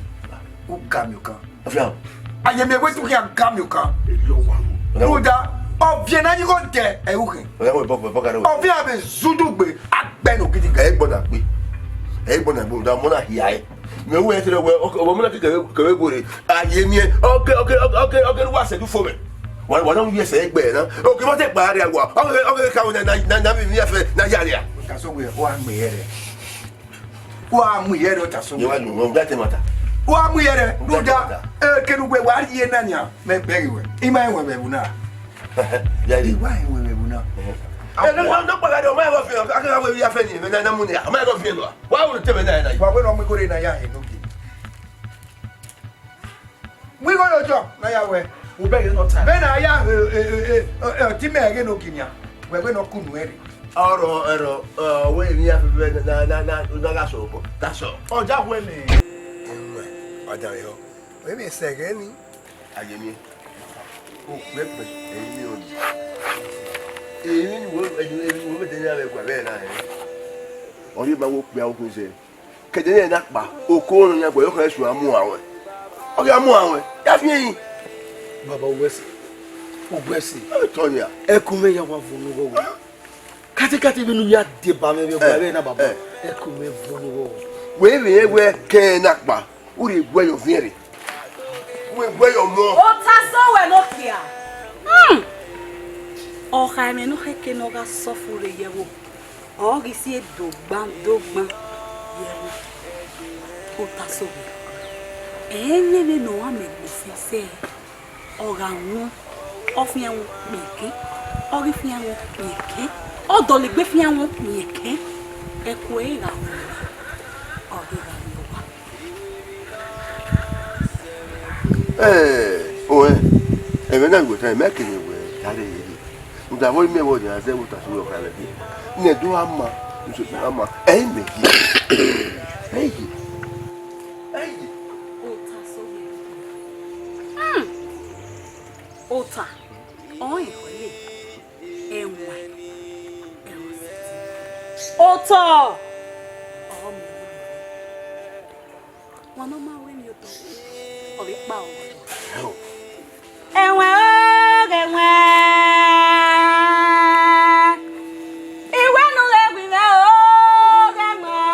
U ga miẹn okan. Ọfia. Ayemi, wẹ te u khian ga miẹn okan. Ẹ yọ wa nu. Rhunmwuda, ọviẹn ne a ye igho dẹ, ẹ i ru khin. Ọya wẹ bọ, bọ, bọ, ka rẹ wẹ. Ọviẹn vbe zundu gbe, a gbẹe ne ogidi ga. Ẹ i gbọna gbe. Ẹ i gbọna gbe, rhunmwuda ọmọ na hia ẹre. Mẹ wẹ ẹse wẹ, ọke, ọmọ na ke kẹvbe, kẹvbe gbe rre. Ayemi, ọke, ọke, ọke, ọke, ọke, wa sẹ du fo mẹ. Wa, wa na mu yẹsẹ ẹgbẹ na. Oke ma te kpa rria wa. Ọghe, ọghe ka na, na, na, na mi, mi ya fẹ, na ya rria. Otasowe, wa mu yẹrẹ. Wa mu yẹrẹ, Otasowe. Ye wa nu, wa da te mata. Wa mu yẹrẹ, rhunmwuda, eh, kene uwẹ wa rhie na nia, mẹ bẹghe wẹ. I ma wẹ vbe ẹvbo na. Ya rri. I wa wẹ vbe ẹvbo na. Eh, no, no, no, kpagha de, ọ ma ghe ọviẹn, a ka wẹ ya fẹ ni, mẹ na, na mu nia, ọ ma ghe ọviẹn nọ. Wa wẹ te mẹ na, na. Wa wẹ ne ọ mu igho rre na ya he no ke. Mu igho ye otọ na ya wẹ. U bẹghe nọ ta. Vbene a ya, eh, eh, eh, eh, eh, ọtẹn mẹ ẹghẹ ne oginia, wẹ vbene ọ kunu ẹre. Ọrọ, ẹrọ, ọ, wẹ emwi ya fẹfẹ na, na, na, na gha sẹ obọ, ta sẹ. Ọ ja wẹ nẹ. Ẹwẹ, ọ da rẹ họ. Wẹ vbe sẹ ẹghẹ ni. Ayemi. O pẹpẹ, emwi ni ọ di. Emwi ni wo, emwi ni wo, vbe de ya vbe gua vbe na, eh. Ọ rhie ba wo kpia okun zẹ. Kẹdẹ ne na kpa, oko ne ọ yan gbe, ọ khẹ su a mu aro. Ọ ghi a mu aro, ya fi ẹyin. Baba, u wẹ ẹse, u wẹ ẹse. Ẹ tọ nia. Ẹkun mwẹ ya wa vunu gho. Katikati vbene u ya deba mwẹ vbe ọgua vbe na, baba. Eh. Ẹkun mwẹ vunu gho. Wẹ vbe wẹ kẹ na kpa, u rhie guẹ ye ọviẹn rre. Wẹ guẹ ye ọmọ. Otasowe ne okpia. Hmm. Ọ kha ẹmwẹ ne ọ khẹke ne ọ gha sọfure ye ẹvbo. Ọ ghi si do gban, do gban ye ẹvbo. Otasowe. Ẹ i mwẹ vbene ọ gha mẹ gbe ofẹn sẹ, ọ gha wọn, ọ fian wọn kpiẹnke, ọ ghi fian wọn kpiẹnke, ọ dọlegbe fian wọn kpiẹnke, ẹko ẹre gha wọn, ọ ghi gha rrie owa. Ẹ, ọẹn, ẹmwẹ na ghi wẹ tan, mẹ kere wẹ, ta rre yeye. Rhunmwuda vbe ọ miẹn vbe ọ yan zẹ vbe Otasowe ọkhan vbe ẹdẹ. Nẹ do a ma, nẹ do a ma, ẹ i mẹ ye. Ẹ i ye. Ẹ i ye. Otasowe. Hmm. Ota, ọẹn ẹre, ẹwaẹn, ẹre ọ sẹtin. Otọ, ọ miẹn. Wa ne ọ ma ru emwi otọ, ọ vbe kpa ruẹ. Ẹwẹn o, ghẹ ẹwẹn. Iwẹ ne u ghẹ gu mwẹ o, ghẹ ẹwẹn.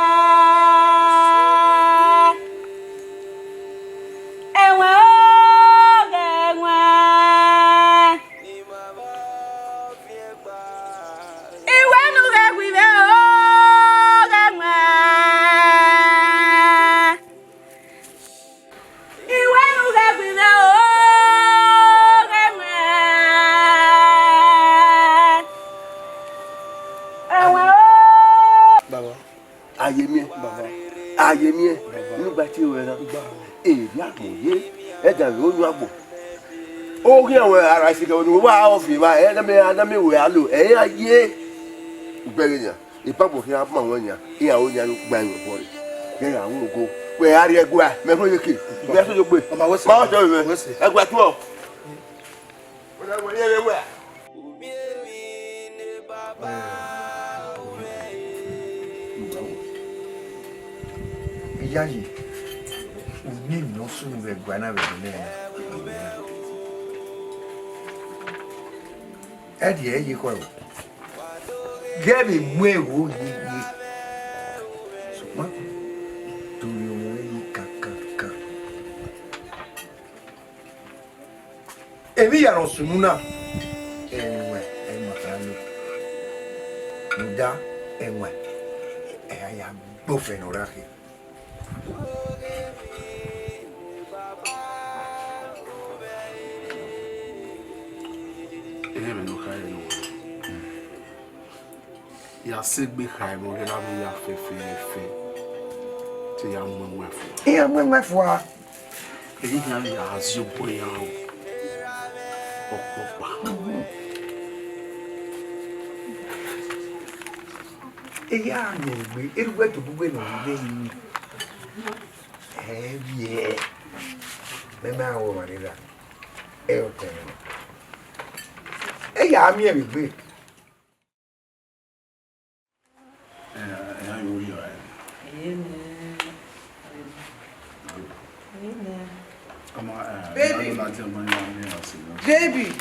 Ẹwẹn o, ghẹ ẹwẹn. Iwẹ ne u ghẹ gu mwẹ o, ghẹ ẹwẹn. Iwẹ ne u ghẹ gu mwẹ o, ghẹ ẹwẹn. Ẹwẹn o. Baba. Ayemiẹn, baba. Ayemiẹn, baba. Unu gba tie ruẹ na. Gba. Erriọ agbọn ye, ẹdẹ vbe onu agbọn. Oghian wẹ ara isi kẹ ne uwa ọfi vba, ẹ na mẹ, a na mẹ wẹ alo, ẹ ya ye. Ugbẹghe yan, ipagbọn khian ma wọn yan, iran o yan gba yan obọ re. Kẹ ya ru ogo. Wẹ a rrie ẹguae, mẹ rhie oyeke, mẹ so yo gbe. Ọma wẹ sẹ. Ma ọtọ mẹ. Wẹ sẹ. Ẹguae tuọ. Wẹ na wẹ ye wẹ. Iyayi, uyinmwẹ ne ọ sunu vbe ẹguae na vbe ẹdẹ nẹ na. Ẹdẹ ẹ ye khọe o. Ghẹ vbe mu ẹvbo yeye. Sokpan, do rhie ọmọ ẹre yi kankankan. Emwi hia ne ọ sunu na, ẹwẹn, ẹ ma kha lo. Rhunmwuda, ẹwẹn, ẹ ra ya gbe ofẹn ne ọ rra khin. Ẹmwẹ ne ọ khare nọ. Ya sẹ egbe kha ẹmwẹ ọghe ne avbe ya fẹfẹ fẹ, te ya mu ẹwẹn fua. Iran mu ẹwẹn fua. Ehe iran ya zẹ obọ iran ro ọkpọkpa. Ehe a miẹn egbe, erha uwẹ tobọ uwẹ ne ọ rre eni. Ẹ viẹ. Mẹ ma rẹn ọmwa rre ra. Ẹ ọtẹn nọ. Ehe a miẹn vbe egbe. Ẹ, Amen. Amen. Come on, uh, Baby. Baby.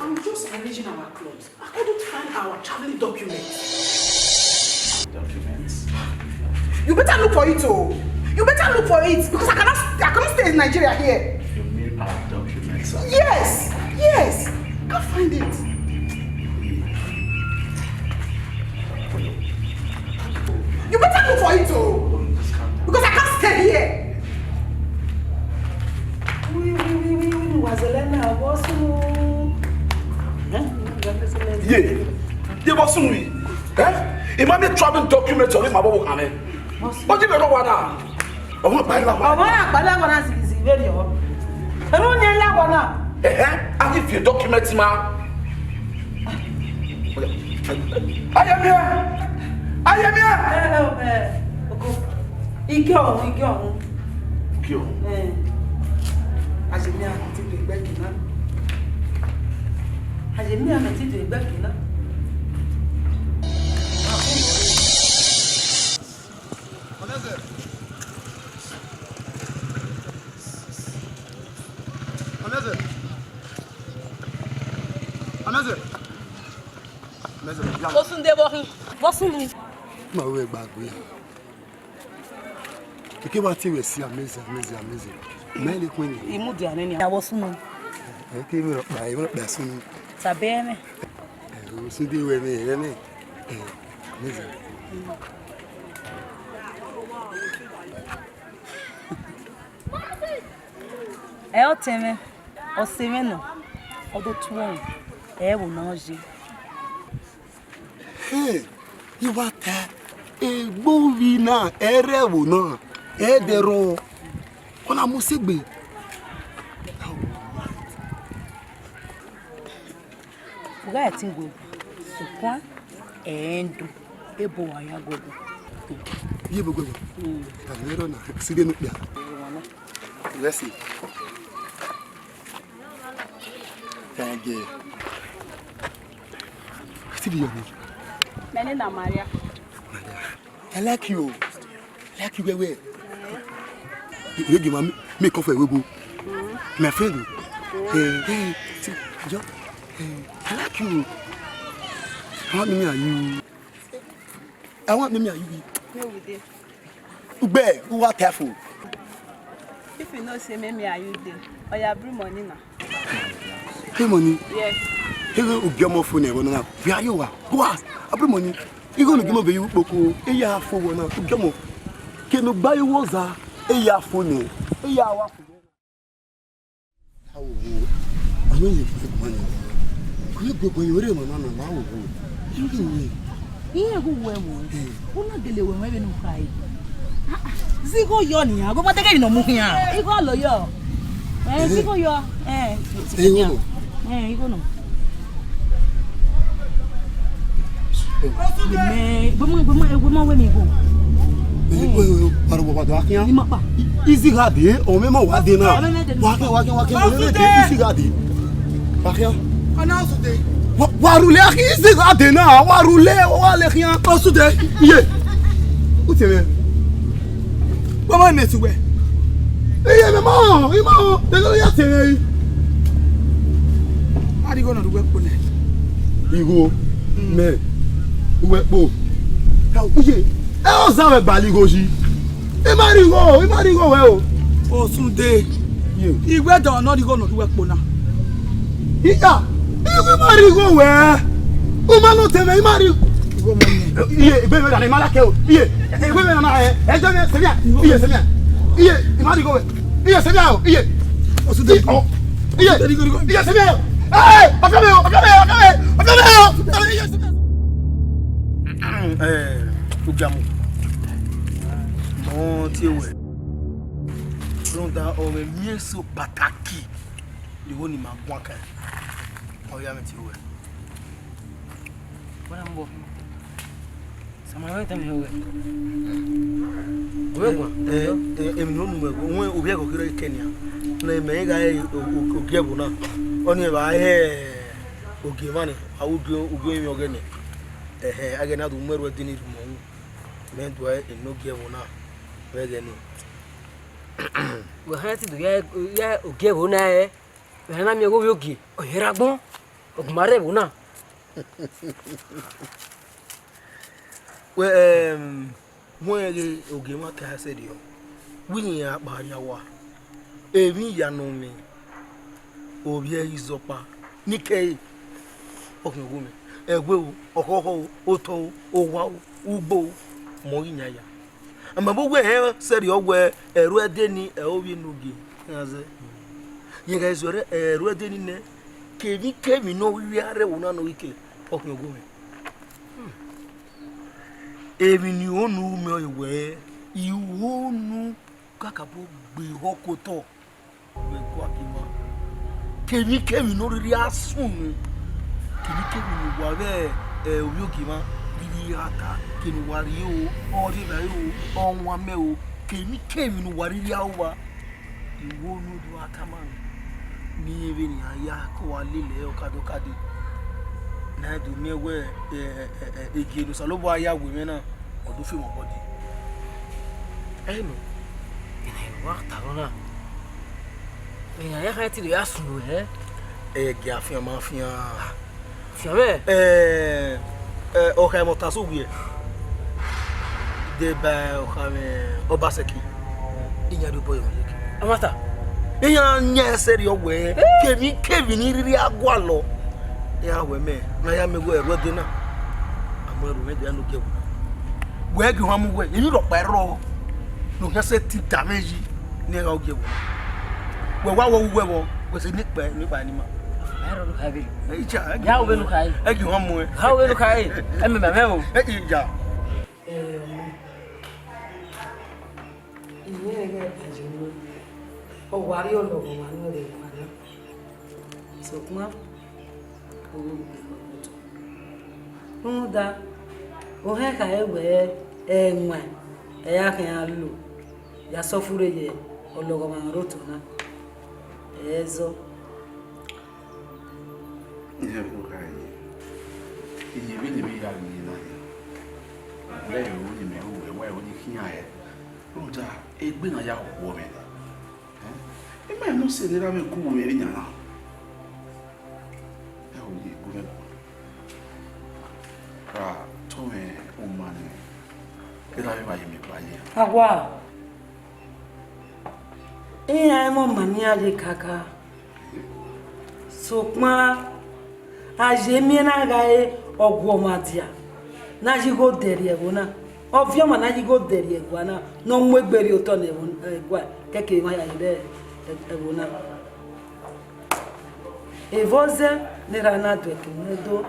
I'm just arranging our clothes. I couldn't find our traveling documents. Documents? You better look for it, oh. You better look for it because I cannot, I cannot stay in Nigeria here. You mean our documents? Yes, yes. Can't find it. You better look for it, oh. Because I can't stay here. Wi, wi, wi, wi, wi, wa zẹlẹ na, vbọ sunu. Ye, ye vbọ sunu yi. Eh? I ma miẹn travel document ọre ima vbe owa mwẹ. Ọ ji vbe rọ wa na. Ọmọ gba la wa. Ọmọ na gba la wa na zighi zighi vbeniọ. Ẹmwẹ ọnii la wa na. Ẹhẹn, a ghi viọ document ma. Ayemia! Ayemia! Ẹ, ẹ, ẹ, oko. Ige ọhun, ige ọhun. Ige ọhun. Ẹ. Ayemia ti do egbe ẹki na. Ayemia mẹ ti do egbe ẹki na. Ọnẹzẹ. Ọnẹzẹ. Ọnẹzẹ. Ọnẹzẹ, ya. Osunde vbe ọ khin? Vbọ sunu? Ma wẹ gba gbe ya. Keke wa te wẹ si amazing, amazing, amazing. Mẹ le kuen ni. Imudia nene. Ya vbọ sunu? Ẹ ke mi rọ kpa, mi rọ kpa sunu. Sabe ẹmwẹ. Ẹ, Osunde wẹ mẹ, ẹ mẹ. Ẹ, amazing. Ẹ ọtẹn mwẹ, ọse mwẹ nọ, ọ do tuẹ ẹre, ẹ vbe nọ ye. Hey, I wa ta, egbe ovbi na, ẹrrẹ ẹvbo na, ẹdẹrọ, ọ na mu sẹ egbe. U gha ẹtin wẹ, sokpan ẹ i do, ebo wa ya guẹguẹ. Iye ebo guẹguẹ. Mm. Ẹmwẹ rọ na, side ne okpia. Let's see. Thank you. What's your name? My name na Maria. Maria. I like you. I like you well well. You, you give me, me come for a go. My friend. Eh, eh, see, Joe. Eh, I like you. I want me and you. I want me and you. No, we dey. Ugbe, who wa careful? If you know say me, me and you dey, oya bring money na. Hey, money. Yes. Hey, go get more phone, eh, no, no. Where you are? Go ask. I bring money. You gonna give me baby kpoko. Hey, ya phone na. Go get more. Ke no gba you was a. Hey, ya phone. Hey, ya wa phone. Awo, I know you find money. Kò ní gbogbo yín orí ìmọ̀ náà nà máa wò wò. Kí ni? Iye gu wẹ wọ. Eh. Una gele wẹ wẹ benu kai. Zigho yọ ni, ago ma tege ni mu khian. Igho lo yọ. Eh, eh. Zigho yọ. Eh, eh, igho no. Eh, igho no. Gbẹmọ, gbẹmọ, gbẹmọ, wẹ mi igho. Eh, eh, eh, paro baba do akia. Ni ma pa. Izi gha de, o me ma wa de na. Wa ke, wa ke, wa ke, wa ke, izi gha de. Wa ke. Ọna Osude. Wa, wa rule, akhi izi gha de na, wa rule, wa le khian. Osude. Iye. U te me. Wa ma ne tuwe. Iye me ma, i ma, de lo ya te me. A di go na du we kpo nẹ. Igho, mẹ, uwẹ kpo. Iye, ẹ ọ zẹ vbe gbalẹ igho yi. I ma rhie igho, i ma rhie igho wẹ o. Osude. Ye. Iwẹ dọ nọ rhie igho nọ rhie uwẹ kpo na. Iya, i ma rhie igho wẹ. U ma nọ tẹmwẹ, i ma rhie. Igho mọ ni. Iye, igbe mẹ dana, i ma la kẹ o. Iye, igbe mẹ dana, ẹ, ẹ jẹ mẹ, sẹmia. Iye, sẹmia. Iye, i ma rhie igho wẹ. Iye, sẹmia o, iye. Osude. Iye, o. Iye. Osude, igho, igho. Iye, sẹmia o. Ẹ, ẹ, ọfẹ mẹ o, ọfẹ mẹ o, ọfẹ mẹ o, ọfẹ mẹ o. Iye, sẹmia. Ẹ, Ugiamu. Mọ tie wẹ. Rhunmwuda ọ mwẹ emwi eso pataki, igho ne ima guan kan. Ọ ya mwẹ tie wẹ. Wẹ na mu bọ. Sama wẹ tama wẹ. Wẹ guan. Ẹ, ẹ, emwi ne ọ nu wẹ, wẹ ovbi ẹghẹ kherhe kẹ nian. Ne mẹ gha re o, o, ogie ẹvbo na. Ọnii ẹ vba hẹ ogie emwa ni, a wu ogie, ogie emwi ọghẹe nẹ. Ẹhẹ, a ghẹ na do mu ẹre ẹdin ni rhie umọ wu. Mẹ do ẹ enogie ẹvbo na vbe ẹghẹ nii. Wẹ hẹn ti do ya, ya ogie ẹvbo na ẹ, wẹ na miẹn ọghe ovbi ogie, ọ yẹn rre agbọn, ọ gu ma rre ẹvbo na. Wẹ, ẹm, wẹ ghe ogie mwa ke a sẹrriọ, wẹ iyẹn a kpa rria owa, emwi ya nọ mwẹ, ovbi ẹre izọkpa, ne I kẹre, ọ khian gho mwẹ, ẹwe o, ọkhọkhọ o, otọ o, owa o, ugbo o, mẹ ọ ghi yan ya. Ama vbe uwẹ rẹn sẹrriọ wẹ ẹruẹ ẹdẹ ni ẹ ovbi enogie iran zẹ. Rẹn gha zẹ ẹruẹ ẹdẹ ni nẹ, kevbikevbi ne ọ rhirhi a rre ẹvbo na ne ọ ghi ke, ọ khian gho mwẹ. Emwi ne I ho unu mẹ ọre wẹ, I ho unu kakabọ gbe ehọ ke otọ. Vbe ẹguae gie mwa, kevbikevbi ne ọ rhirhi a sunu, kevbikevbi ne uwa vbe, ẹ, ovbi ogie mwa rhirhi ra ta, ke ne uwa rrie o, ọ rrie evbare o, ọ wan mẹ o, kevbikevbi ne uwa rhirhi a ru owa, I wo ne u do gha tama nẹ, ne irẹn vbenian ya ke uwa lele ẹre ọkadọkade. Ne a do miẹn wẹ, ẹ, ẹ, ẹ, ẹ, egie ne Osanobua ya we mwẹ na, ọ do fi mwẹ obọ dee. Ẹi nọ, ena wa talọ na. Ena ya kha ti do ya sunu ẹre. Ẹgie afian ma fian. Fian mwẹ? Ẹ, ẹ, ọ kha ẹmwẹ ọta so wiẹ. Deba ọkha mwẹ Ọbasẹki. Iyan do bọyọ yeke. Amata. Iyan yan ẹsẹ rriọ wẹ, kevbikevbi ne I rhirhi a gualọ, iran wẹ mẹ, ne a ya miẹn wẹ ẹruẹ ẹdẹ na, a mu ẹre mwẹ dia ne ogie ẹvbo na. Wẹ gie ohan mu wẹ, emwi rhọkpa i rrọọ ne ọ khian sẹtin da mwẹ yi ne I gha ogie ẹvbo na. Wẹ wa wẹ uwu ẹvbo, wẹ sẹ ne ikpẹ ne ikpa ni ma. Ẹ i rrọọ ne u kha vbe. Ẹ i ja, ẹ gie ohan mu ẹ. Ẹ gie ohan mu ẹ. Gha vbe ne u kha re, ẹ mẹ mẹ o. Ẹ i ja. Iyẹn ẹghẹ a ye unu, ọ wa rrie ọlọghọmwa ne ọ rre ẹguae na, sokpan ọ ghi gbe otọ. Rhunmwuda, ohẹn khare wẹ ẹwaẹn ẹre a khian lo ya sẹ ọfure ye ọlọghọmwa ne ọ rre otọ na, ẹ i zọ. Iran vbe ne u kha ye, iye vbene imẹ ya rhie na hia, wẹ ẹvbo ne imẹ ru, wẹ ẹvbo ne I khian hẹ, rhunmwuda egbe na ya khuọ mwẹ nẹ. Ẹ, ima emọ sẹ ne erha mwẹ gu mwẹ vbe yan na. Ẹ ho ye gu mwẹ guan. Ra tọ mwẹ uma ne erha mwẹ ma ye mẹ ba ye. Awa. Iran i mwẹ ọma ne iran ye kaka. Sokpan, a ye miẹn na gha re ọguọmwadia ne a ya igho dẹ rrie ẹvbo na. Ọviọnmwa ne a ya igho dẹ rrie ẹguae na, ne ọ mu egbe rrie otọ ne ẹvbo, ẹguae, kẹkẹ emwa ya ye rre ẹvbo na. Evba ọzẹ ne erha na do ẹki mwẹ do,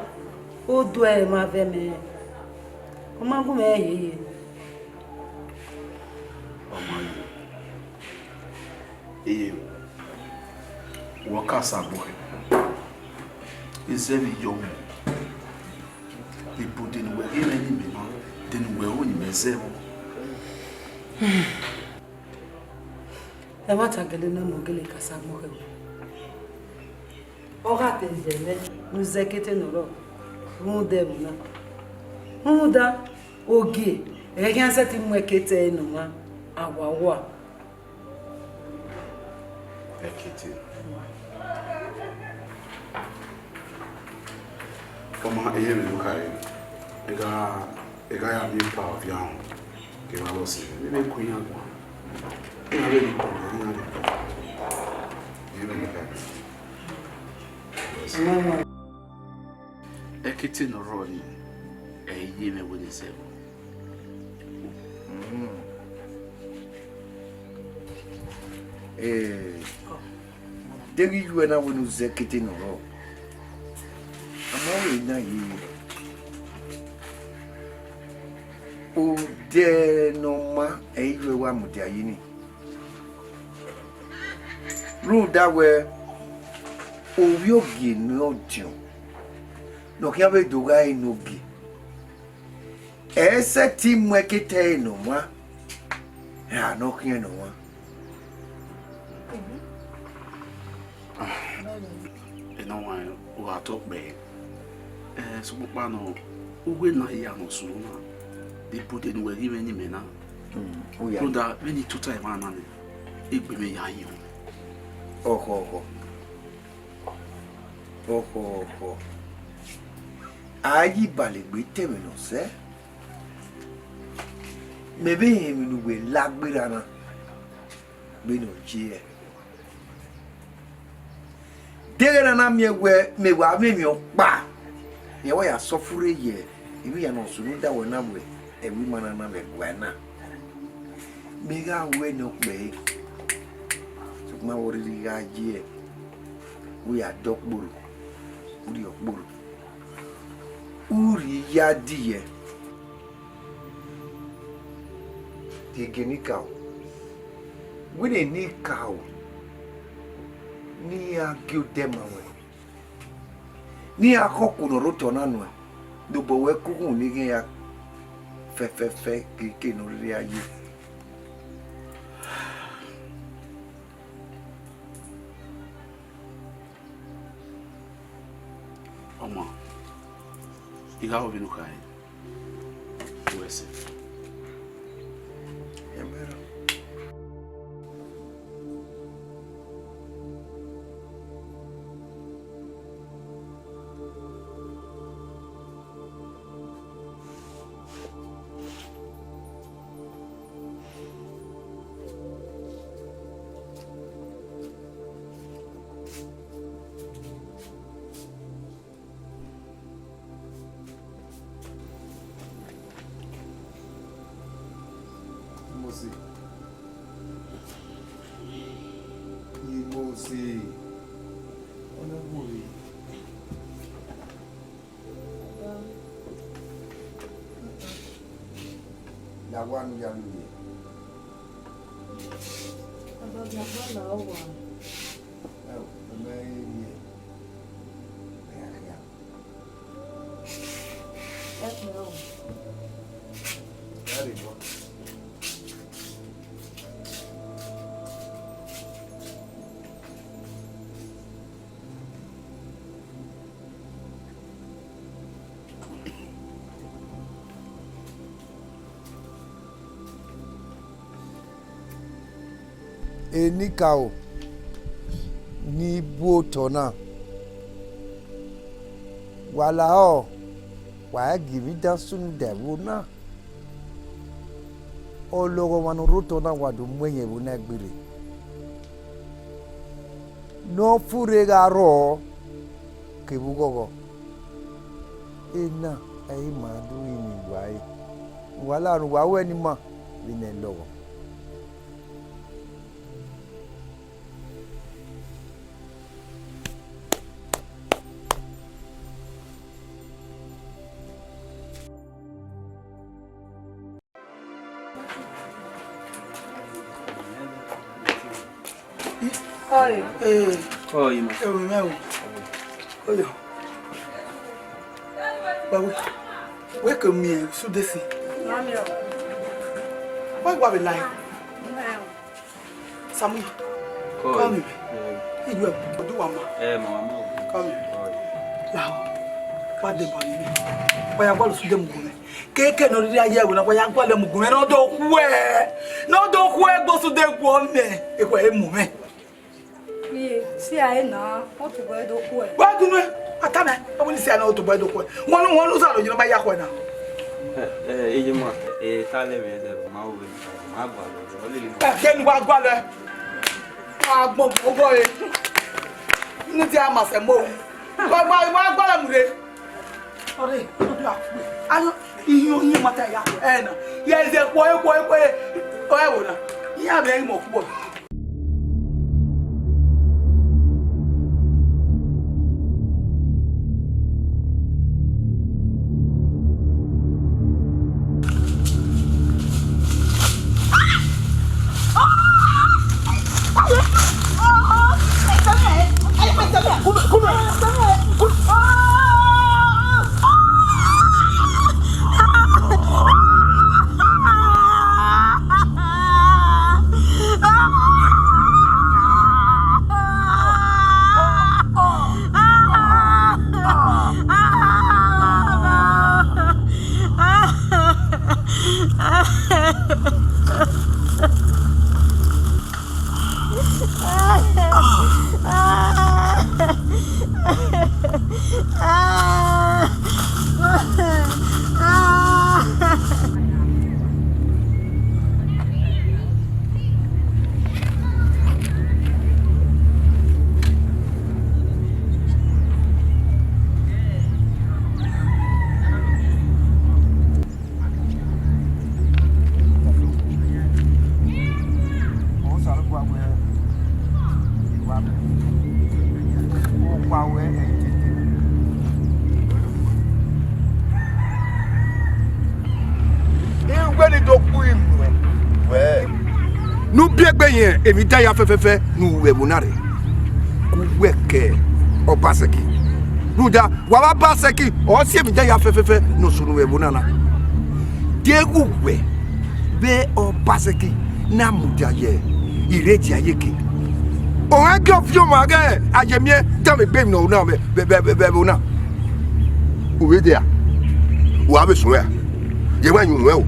u do ẹre mwẹ vbe mẹ, ọ ma gu mwẹ yeye. Ọ ma ye. Ee, wẹ ọ ka sa gbe ọkhẹ. Izẹvbe iyọ mu. Ibu de ne uwẹ ghi mwẹ ne imẹ ma, de ne uwẹ ru ne imẹ zẹ vbọ. Ẹmwata gele nọ, ọ gele ka sa gbe ọkhẹ. Ọ gha te zẹ nẹ ne u zẹ ekete ne ọ rrọọ rhunmwuda ẹvbo na. Rhunmwuda, ogie ẹre khian sẹtin mu ẹkete ẹre ne ọ wan, a wa wa. Ẹkete. Ọ ma, iyẹn vbe ne u khare, I gha, I gha ya miẹn epa ọvianrhọn kevbe avbe ọse mwẹ, ne I vbe ku iran guan. Iran vbe rhie ikpọ, iran rhie ikpọ. Iyẹn vbe ne u khare. Ẹkete ne ọ rrọọ nii, ẹ i ye mwẹ wẹ ne zẹ vbọ. Ee, deghẹ I yu ẹre na wẹ ne u zẹ ekete ne ọ rrọọ, a ma wẹ na ye. Odẹ ne ọ maa ẹ i ru ẹre wa mudia yi ni. Rhunmwuda wẹ, ovbi ogie ne ọdiọn ne ọ khian vbe do gha re ne ogie, ẹ i sẹtin mu ẹkete ẹre ne ọ wan ra ne ọ khian ne ọ wan. Enọwanrẹn, u gha tọ kpẹẹ. Ẹ, sokpan nọ, uwẹ ne a ya ne ọ sunu na, Ibude ne uwẹ ghi mwẹ ne imẹ na. Hmm, u ya. Rhunmwuda vbene I tota emwa na nẹ, egbe mwẹ ya yọ. Ọkhọ, ọkhọ. Ọkhọ, ọkhọ. A yi ibalegbe te ẹmwẹ ne ọ sẹ. Mẹ vbe rẹn emwi ne uwẹ la gberra na, vbene ọ ye ẹe. Deghẹ na na miẹn wẹ mẹ wa mwẹ emwi ọkpa, rẹn wa ya sẹ ọfurre ye emwi hia ne ọ sunu da wẹ na wẹ ẹvbo ima na na vbe ẹguae na. Mẹ gha wẹ ne ọ kpẹre, sokpan vbe ọ rhirhi gha ye, u ya dẹ ọkporo, u rhie ọkporo, u rhie ya die. Gie Enikaro, wẹ ne Enikaro ne iran gie odẹ ma ruẹ, ne iran khọ okuo ne ọ rre otọ na nuẹn, ne obọ ruẹ ke ukhunmwu ne I ghi ya fẹfẹfẹ keke ne ọ rhirhi ya ye. Ọma, I gha ho vbene u khare, u ru ẹse. Imosi. Imosi. Ọna gbe orre. Ya wa nu ya lu ye. Baba, baba, la owa. Ẹ o, mẹ i rhie. Ẹ ya khia. Ẹ khin o. Ẹ rhe bọ. Enikaro ni bu otọ na, wa lahọ, wa i gie emwi dan sunu da ẹvbo na. Ọlọghọmwa ne ọ rre otọ na wa do mu ẹyẹn ẹvbo na gberra. Ne ọ furre gha rrọọ kevbe ughọghọ. Ena ẹre ima do rinmwian uwa ẹre. Uwa la ne uwa ru ẹe ne ima vbe ne ẹ lọghọ. Oi. Eh, Oi, ma. Eh, oi, ma, o. Oi. Bawe, wẹ ke miẹn Sudesi? Wa wa vbe la. Samuel, come here. Eh. Iye, ọ do wa ma. Eh, ma, ma. Come here. Oi. Lahọ. Wa deba ni. Wa ya gualọ Sude mu gun mwẹ. Keke ne ọ rhirhi ya ye ẹvbo na, wa ya gualọ mu gun mwẹ. Ne ọ do khuẹ. Ne ọ do khuẹ gbe Sude guọ mẹ. Ekhue mu mwẹ. Iye, si a e na, ọ tobọ ẹre do khuẹ. Wa gu nuẹ, a tama, ọ wẹ ne si a na ọ tobọ ẹre do khuẹ. Wọn nu, wọn nu sa ro yi ne ọ ma ya khuẹ na. Eh, eh, iye ma, eh, ta lẹ mwẹ ẹdẹ, ma ru vbe, ma gualọ, ọ lele. Ẹ kẹ ne wa gualọ. Wa gbọn obọ re. Unu dia ma sẹ mo. Wa, wa, wa gualọ mu re. Ọre, ọdọ a kpe. Ayo, iye oyin ma ta ya. Ẹ na. Ya ẹzẹ kpọ, kpọ, kpọ. Ọ ẹ wo na. Iye a bẹ mọ kpọ. Iwẹ ni do kpu iruẹ. Wẹ, ne u biẹ egbe yẹn emwi dan ya fẹfẹfẹ ne u ru ẹvbo na rre. Ku wẹ kẹ Ọbasẹki. Rhunmwuda, wa vbe Ọbasẹki, ọ si emwi dan ya fẹfẹfẹ ne ọ sunu vbe ẹvbo na na. Deghẹ uwẹ vbe Ọbasẹki na mudia ye irẹdia iyeke, ọ rẹn gie ọ viọ ọmwa ghẹ a ye miẹn danmwẹ egbe emwi ne ọ ru na vbe, vbe, vbe, vbe, vbe ẹvbo na. U vbe dia, wa vbe suẹn a? Ye wa yin uwẹn o.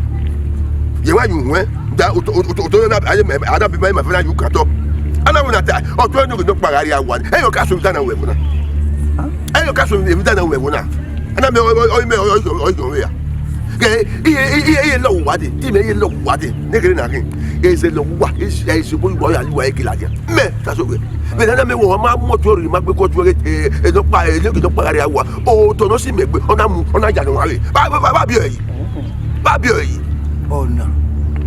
Ye wa yin uwẹn. Da, oto, oto, oto, oto na, aye mẹ, ada bi ma, ma fẹ na yu ka tọ. Ana wẹ na ta, ọ tọ ne nọkpa gha rria wa. Ẹyọ ka so emwi dan na ru ẹvbo na. Ẹyọ ka so emwi dan na ru ẹvbo na. Ana mẹ, ọ, ọ, ọ, mẹ, ọ, ọ, ọ, ọ, ya. Ke, iye, iye, iye lọ wa de, ti mẹ iye lọ wa de. Ne kere na khin. Eze lọ wa, eze, eze bo wa ya lu wa ekela dia. Mẹ, ka so wẹ. Vbe na mẹ wẹ, ọ ma mu ọtuẹ rhie ma gbe ke ọtuẹ, eh, eh, nọkpa, eh, nọkpa gha rria wa. Otọ ne ọ si mẹ gbe, ọ na mu, ọ na ya nọ wa re. Ba, ba, ba, ba biẹ ẹre yi. Ba biẹ ẹre yi. Ọna.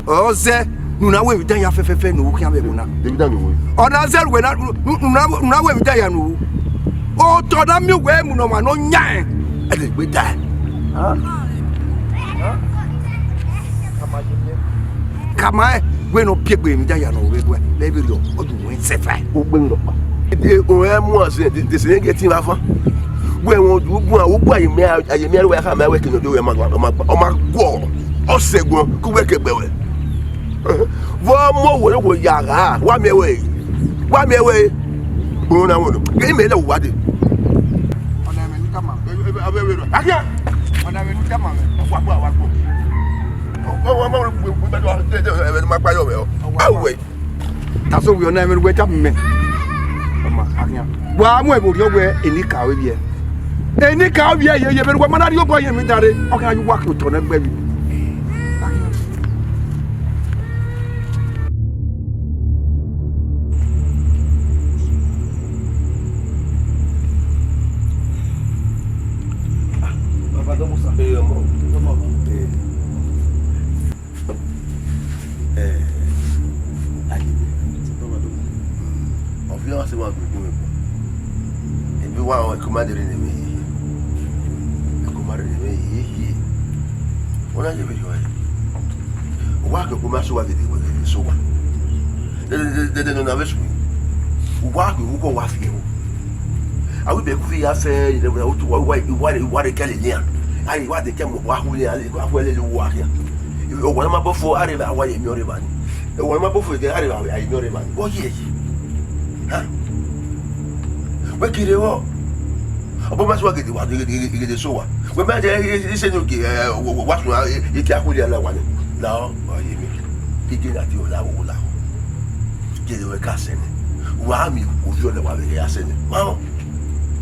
Ọ zẹ, ne u na ru emwi dan ya fẹfẹfẹ ne u ru khian vbe ẹvbo na. Emwi dan ne u ru. Ọna zẹ ruẹ na, ne u, ne u na, ne u na ru emwi dan ya ne u ru. Otọ na miẹn uwẹ mu ne ọmwa ne ọ yan ẹn. Ẹ lè gbe ta ẹn. Kama ẹn, wẹ ne ọ biẹ egbe emwi dan ya ne ọ ru vbe guẹ, vbe vberriọ, ọ yu wẹ sẹfa. Ogbe nọ kpa. Ẹ, o ẹ mu ọse, de, de se ne gie tin vbe avan. Wẹ wọn du guan, u gua ye mẹ, a ye mẹ ru wẹ kha mẹ wẹ kene do wẹ ma gua, ma gua, ọ ma guọ, ọ sẹ guan, ku wẹ ke gbe wẹ. Vbọ mu owẹ, owẹ ya gha, wa miẹn wẹ, wa miẹn wẹ. Gboro na wọn nọ. Ghe mẹ lẹ wa de. Ọna ẹmwẹ ne u tama. Akia. Ọna ẹmwẹ ne u tama mwẹ. Wa gba, wa gba. Ọ, ọ, ọ, ma gbe, gbe, gbe, gbe, gbe, gbe, ma gba yọ mwẹ o. Awẹ. Taso wiọ na ẹmwẹ ne uwẹ tama mẹ. Ọma, akia. Wa mu ẹvbo rhiọ wẹ enikaro vbiẹ. Enikaro vbiẹ ye, ye vbene uwẹ ma na rhie obọ ye emwi dan rre. Ọ khian ye uwa ke otọ nẹ gbe vbiẹ. Baba, dọmọ sa. Ee, ọmọ. Dọmọ, ọmọ. Ee. Eh, aye, ọviọ ọse wa gbogbo ẹbọ. Ebi wa, ẹko ma dere ne mwẹ hiehie. Ẹko ma dere ne mwẹ hiehie. Ọ na ye vberriọ ẹre. Uwa ke ẹko ma sẹ uwa gede, gede sẹ uwa. Dede, dede, dede ne ọ na vbe sunu. Uwa ke uwu kọ wa fi ẹvbo. Awe ibẹkun fi ya fẹ, uwa, uwa, uwa, uwa re kẹlẹ nian. Aye, uwa de kẹ mu, uwa hu nian, uwa hu ẹlẹlẹ uwa khian. Ọwa ne ma bọ fo, a rhe vbe a wa ye miẹn ọrre evba ni. Ọwa ne ma bọ fo, a rhe vbe a ye miẹn ọrre evba ni. Ọ ye yi. Ha? Wẹ kere vbọ? Ọbọ ma sẹ uwa gede, wa gede, gede, gede sẹ uwa. Wẹ ma jẹ ise ne ogie, eh, wa, wa, wa sun, eh, ike akhuli ala wa nẹ. La ọ, ọ ye mi. Ike na ti o la, o la. Kere wẹ ka sẹ nẹ. Wa mi, o fi ọlẹ wa vbe ya sẹ nẹ. Ma ọ.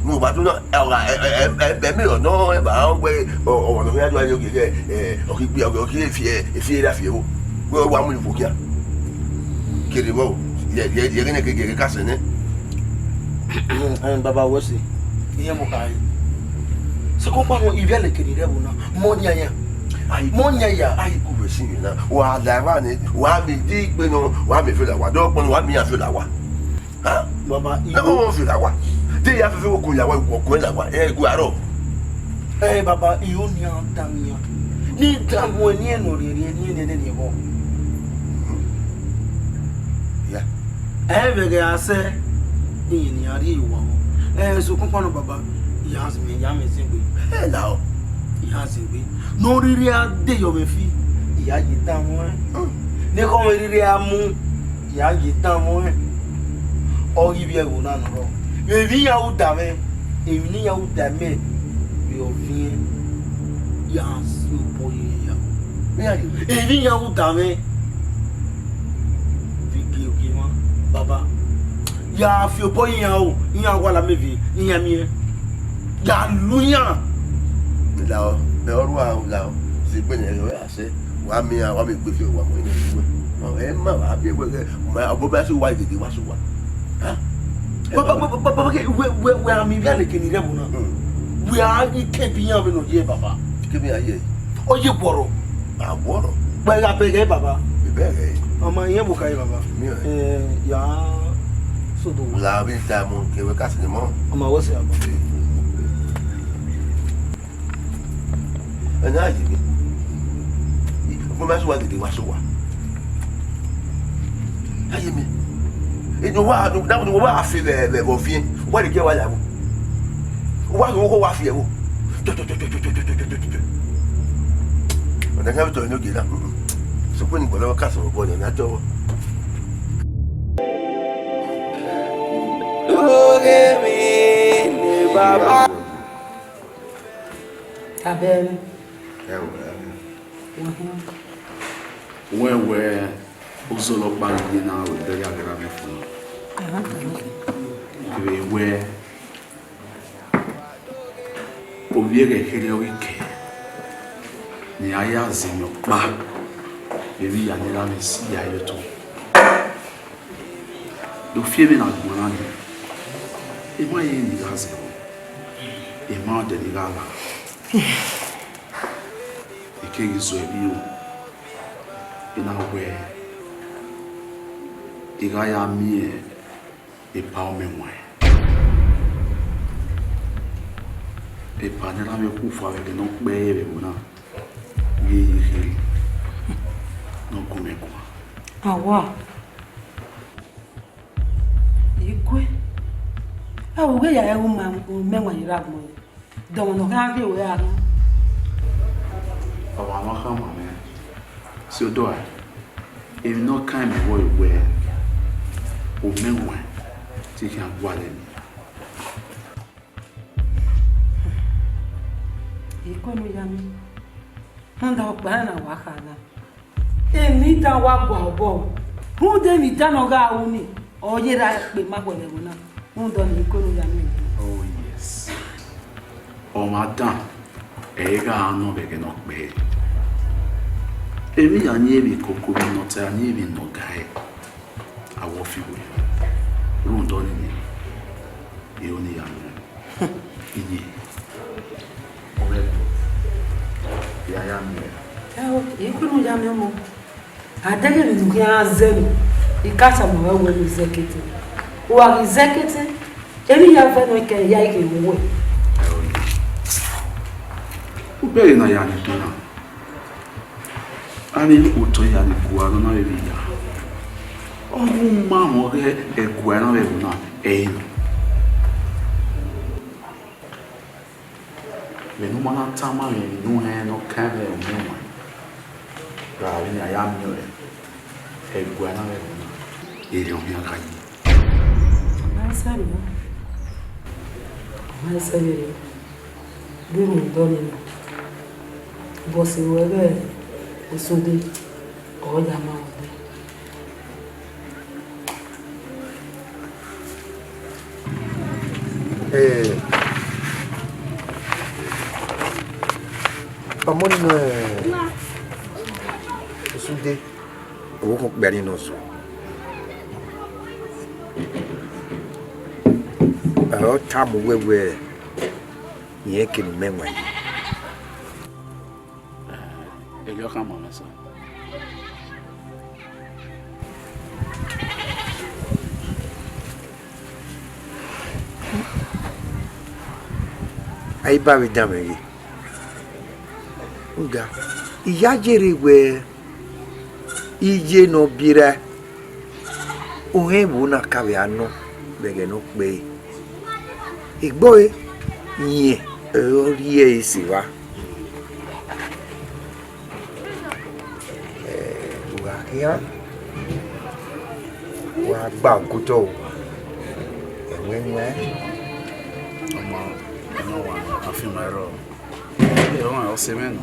Ne uwa do na, ẹ, ọ gha, ẹ, ẹ, ẹ, ẹ, mẹ ọ nọ, ẹ ba wẹ, ọ, ọ, ọ, nọ ya do aye ogie, ẹ, ọ ghi gbe, ọ ghi fi, ẹ, fi ra fi ẹvbo. Wẹ wa mu ni vbo khian. Kere vbọ, yẹ, yẹ, yẹ ghe nẹ ke, ke, ke ka sẹ nẹ. Ẹ, baba wẹ sẹ, iye mo ka re. Sokpan ivbiẹlẹ kere rẹ vbo na, mọ yan ya. Ai, mọ yan ya. Ai, ku vbe sin na. Wa la wa ni, wa mi di gbe nọ, wa mi fi la wa. Do kpọ nọ, wa mi ya fi la wa. Ha? Baba, na iye mo fi la wa. Te ya fi fi wo ku la wa, wo ku la wa. E gu aro. Eh, baba, iyo ni a da mi ya. Ni da mu ni eno rere ni ene ne vbọ. Ya. Ẹ vbe ghe a sẹ, iye ni a rhie wa. Eh, sokpan nọ baba, ya zin ya mẹ zin gbe. Ẹ la o. Ya zin gbe. No riri a de yọ vbe fi, ya ye da mu. Ne kọ riri a mu. Ya ye dan mwẹ, ọ ghi vbiẹ ẹvbo na nọ rrọọ. Emwi iran ru da mwẹ, emwi ne iran ru da mẹ, vbe ọ viẹn, ya si obọ ye ya. Emwi iran ru da mwẹ, vbe gie ogie mwa, baba, Ya fi obọ iran o, iran wa la mẹ vbe iran miẹn. Ya lu iran. Lahọ, ẹ ọ rua o, lahọ. Zẹ egbe ne ẹ sẹ, wa miẹn, wa miẹn egbe fi owa mu ne uwẹ. Ẹ ma wa biẹ wẹ, ma, ọbọ ba sẹ owa gege, wa sẹ owa. Ha? Baba, baba, baba, baba, wẹ, wẹ, wẹ a miẹn ivbian neke ni rre ẹvbo na. Hmm. Wẹ a ghi ke bi iran vbene ọ ye, baba. Ke bi iran ye? Ọ ye guọrọ. A guọrọ. Wẹ gha bẹghe, baba. Ẹ bẹghe. Ọ ma rẹn vbe okhae, baba. Miẹn. Eh, ya sẹ odọ. La vbe ta mu, ke wẹ ka sẹ mọ. Ọ ma wẹ sẹ, baba. Ẹ na ye mẹ. Ọmọ ma sẹ owa dede, wa sẹ owa. A ye mẹ. Eno wa, na wa fe vbe, vbe, vbe ọviẹn. Wa de gie wa ya vbo. Wa ghe owa fi ẹvbo. Ọna ka vbe tọ enogie na. Sokpan ni gbọlọ ka sẹ obọ ne a tọ. Oge mi ne baba. Abẹ. Ẹ wẹ, ẹ wẹ. Wẹ hẹn. Wẹ wẹ, ozọlọkpa ye na wẹ bẹghe a gha mwẹ fo. Aha, aha. Vbe wẹ, ovbi ẹghẹ kherhe ọ ghi kẹ, ne a ya zẹ emwi ọkpa vbe emwi hia ne erha mwẹ si ya ye otọ. Do fi emwi na guan na ni, emwa ye ne I gha zẹ vbọ, emwa ọdẹ ne I gha la. I keghi zọ emwi ro, I na wẹ, I gha ya miẹn epa ọmọ ẹwaẹn. Epa ne erha mwẹ khu fua vbe ẹghẹ ne ọ kpẹe vbe ẹvbo na, vbe eye kherhe ne ọ gu mwẹ guan. Awa. Ikue, ẹ, u ghe ya ẹre u ma, u mẹ ẹwaẹn ye erha agbọn ẹre, dọmọ ne ọ khian ghe ruẹ ra nọ? Ọmwa ne ọ khama mwẹ, si odọ ẹre, emwi ne ọ kan mẹ vbọ wẹẹ, u mẹ ẹwaẹn te I khian gualọ emwi. Ikue ne u ya mwẹ, rhunmwuda ọkpa na wa kha na. Emwi dan wa gua obọ, rhunmwuda emwi dan ne ọ gha ru ni, ọ ye ra kpe ma khuẹ vbe ẹvbo na, rhunmwuda ọnii, ikue ne u ya mwẹ. Oh yes. Ọmwa dan, ẹ i gha nọ vbe ẹghẹ ne ọ kpẹe. Emwi ya ni emwi koko, emwi ne ọ ta ni emwi ne ọ ga ẹe, a wẹ ọ fi wẹ. Rhunmwuda ọnii, iro ne I ya miẹn. Iye, ọ ghẹ do, ya ya miẹn. Ẹ o, ikue ne u ya miẹn ọmọ. A deghẹ emwi ne u khian zẹ nọ, I ka tama ruẹ wẹẹ ne u zẹ kete. U gha ghi zẹ kete, emwi ya vẹ nọ kẹ ya i ghe ruẹ. Ẹ o, u bẹghe ne a ya ni do na. A ni otọ ya ni gua nọ na vbe emwi ya. Ọ gu ma mwẹ ọghe ẹgua na vbe ẹvbo na, ẹ i nọ. Vbene u ma na tama mwẹ emwi ne u rẹn ne ọ kan mwẹ, u mẹ ẹwaẹn, ra vbene a ya miẹn ọre, ẹguae na vbe ẹvbo na, erriọ ọ khian gha ye. Ọ ma sẹ vberriọ, ọ ma sẹ vberriọ, vbe rhunmwuda ọnii na, bọsi ruẹ ghẹ Osunde, ọ ya ma ruẹ. Eh, ọmọ nọ, eh, Osunde, ọvbokhan okpia ni nọ zọ. Ẹ, ọ tama uwẹ wẹẹ, irẹn kene u mẹ ẹwaẹn ye. Eh, erriọ ọ khama mwẹ, sir. A i ba vbe dan mwẹ ghe. Rhunmwuda, I ya yerre wẹẹ, iye ne ọ biẹ rae, orẹn vbo na ka vbe a nọ vbe ẹghẹ ne ọ kpẹe. Egbe ọre, rẹn ọre ọ rhie ẹre sẹ evba. Eh, u gha khian, wa gba okotọ o. Ẹwẹ nuẹn. Ọmọ, ẹmwẹ wa, a fian ma rrọọ. Ẹ, ọmọ, ọ sẹ mwẹ nọ.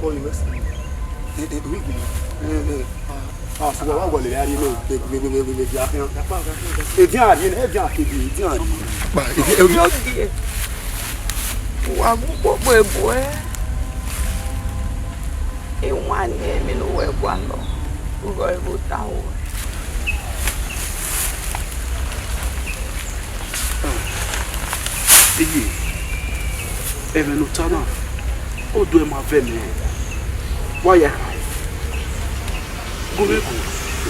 Kọ ye wẹ sẹ. Eh, eh, we gbẹn. Eh, eh, ah. A sẹ wa wọlẹ ya rrie nẹ, vbe, vbe, vbe, vbe, vbe, vbe, vbe, vbe, edian rrie nẹ, edian kegbe, edian rrie. Kpa, edi, edi. Uwa mu kpokpo ebuẹ, I wannọ emwi ne uwẹ gualọ, ughọ ẹvbo dan ruẹ. Iye, ẹmwẹ ne u ta na, ọ do ẹmwẹ avẹ mẹ, wa ya kha gu mwẹ gu.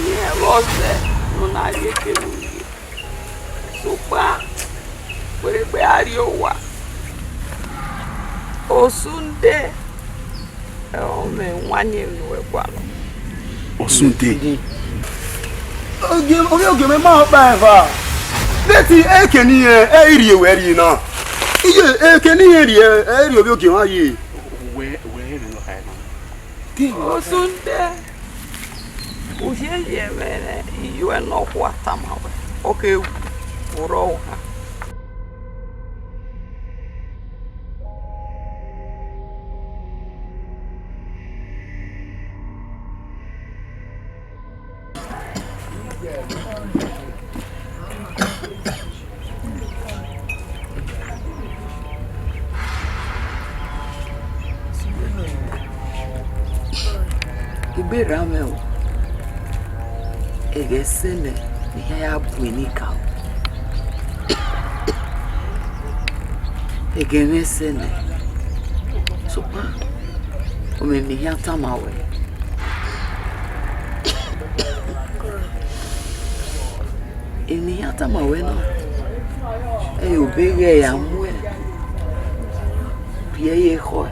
Rẹn vbe ọsẹ ne u na rhie ekherhu rhie, sokpan wẹ rhe gbe a rrie owa. Osunde, ọ mwẹ wannọ emwi ne uwẹ gualọ. Osunde. Ogie, ovbi ogie mwẹ ma ọkpa eva. Deti eke ne irẹn, ẹ i rhie wẹ rhie na. Iye, eke ne irẹn rhie, ẹ i rhie ovbi ogie mwa ye. Wẹ, wẹ ẹ nọ kha na. Osunde, u rhie ye mwẹ nẹ, iye nọkhua tama wẹ, ọ ke wu, u rrọọ ohan. Egbe rran mwẹ o, ẹghẹ sẹ nẹ ne I khian ya bu enikaro. Ẹghẹ mwẹ sẹ nẹ, sokpan, ọ mwẹ emwi ne I khian tama ruẹ. Emwi ne I khian tama ruẹ na, ẹ i re obọ eghẹ ra muẹn rhie ye ekhọe.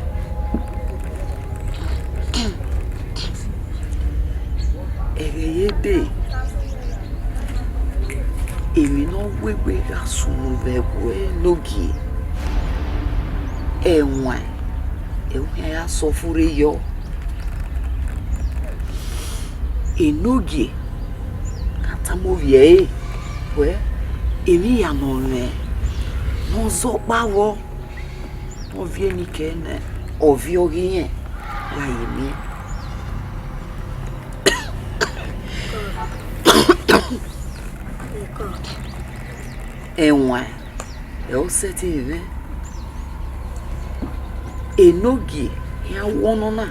Ẹghẹ ye dee, emwi ne ọ wegbe gha sunu vbe ẹvbo Enogie, ẹwaẹn, ẹ i khian ya sẹ ọfurre yọ. Enogie, a tama ovbi ẹre wẹ, emwi hia ne ọ mwẹ ne ọ zẹ ọkpa vbọ, ne ọ viọ enikẹẹ nẹ, ọ viọ ọghe irẹn gha ye miẹn. Ẹwaẹn, ẹ i sẹtin mwẹ, Enogie iran wọ nọ na,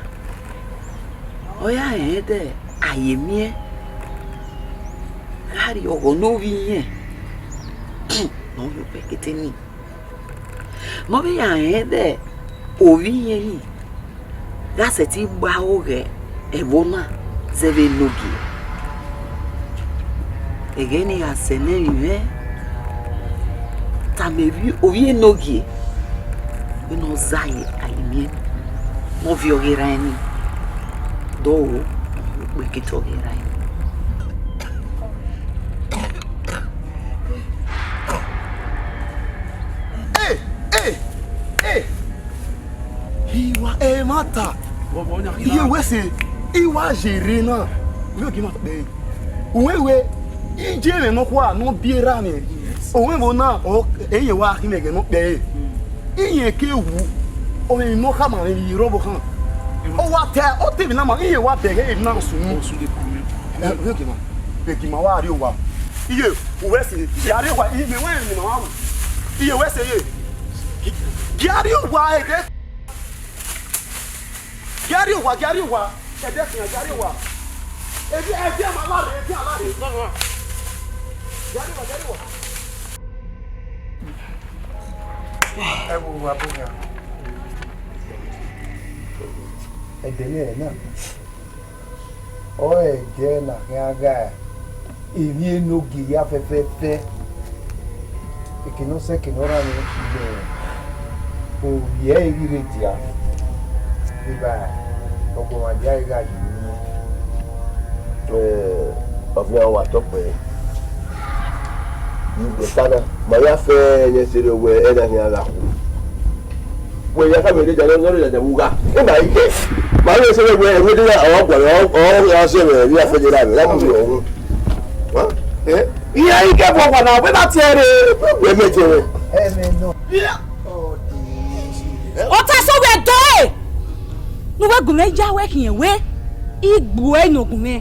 ọ ya rẹn dẹ a ye miẹn gha rrie ọghọ ne ovbi irẹn ne ọ rhie obọ ẹkete nii. Ne ọ vbe ya rẹn dẹ ovbi irẹn ni gha sẹtin gbe aro ghẹ ẹvbo na zẹ vbe Enogie. Ẹghẹ nii gha sẹ ne emwi mwẹ tama ovbi Enogie, vbene ọ zẹ a ye miẹn, ne ọ viọ ọghe erha ẹre nii, dọlọ, ukpo ẹkete ọghe erha ẹre nii. Ẹ, ẹ, ẹ, I wa ẹmwata. Iye wẹ sẹ, I wa ye rre na. Ovbi ogie ma kpẹre. Uwẹ wẹ, iye mwẹ nọkhua ne ọ biẹ erha mwẹ. Owẹ vbo na, ọ, ẹ i rẹn wa khin mwẹ ẹghẹ ne ọ kpẹre. Irẹn ke wu, ọ mwẹ emwi ne ọ khama mwẹ vbe rre ọvbokhan. Ọ wa ta, ọ ta emwi na ma, irẹn wa bẹghe emwi na sunu. Ẹ, ovbi ogie ma, ovbi ogie ma wa rrie owa. Iye, uwẹ sẹ, ya rrie owa, imẹ wẹ emwi ne ima wa ru. Iye wẹ sẹ ye. Gi-, gi a rrie owa, ẹdẹ. Gi a rrie owa, gi a rrie owa. Ẹdẹ khian, gi a rrie owa. Ẹdẹ, ẹdẹ ma la rre, ẹdẹ a la rre. Gi a rrie owa, gi a rrie owa. Ẹ wo, wa bo khian. Ẹdẹ ne ẹre na. Ọ ẹdẹ ne a khian gha emwi Enogie ya fẹfẹfẹ. Eke ne ọ sẹ eke ne ọ rhan ni, ovbi ẹre ghi rre dia, eva ọguọmwadia ẹre gha ye unu. Ẹ, ọviẹn wa tọ kpẹẹ. Iwẹ ta na, ma ya fẹ ẹyẹn sẹrriọ wẹ ẹna khian gha khuo. Wẹ ya khama ẹre dia, ne ọ rre dia vbe ugha. Ima i kẹ. Ma rẹn sẹ wẹ ẹvbo dia, ọ gualọ, ọ, ọ, ọ sẹ mwẹ, emwi afẹn ye ra mwẹ, ra mu mwẹ ọhun. Wa? Eh? Iran i kẹ vbe ọwa na, wẹ na tie ẹre. Wẹ mẹ tie ẹre. Ẹmwẹ nọ. Ọ ta sẹ wẹ dọ ẹre. Ne uwẹ gu mwẹ ya wẹ khian wẹ, I gbe ẹ ne ọ gu mwẹ.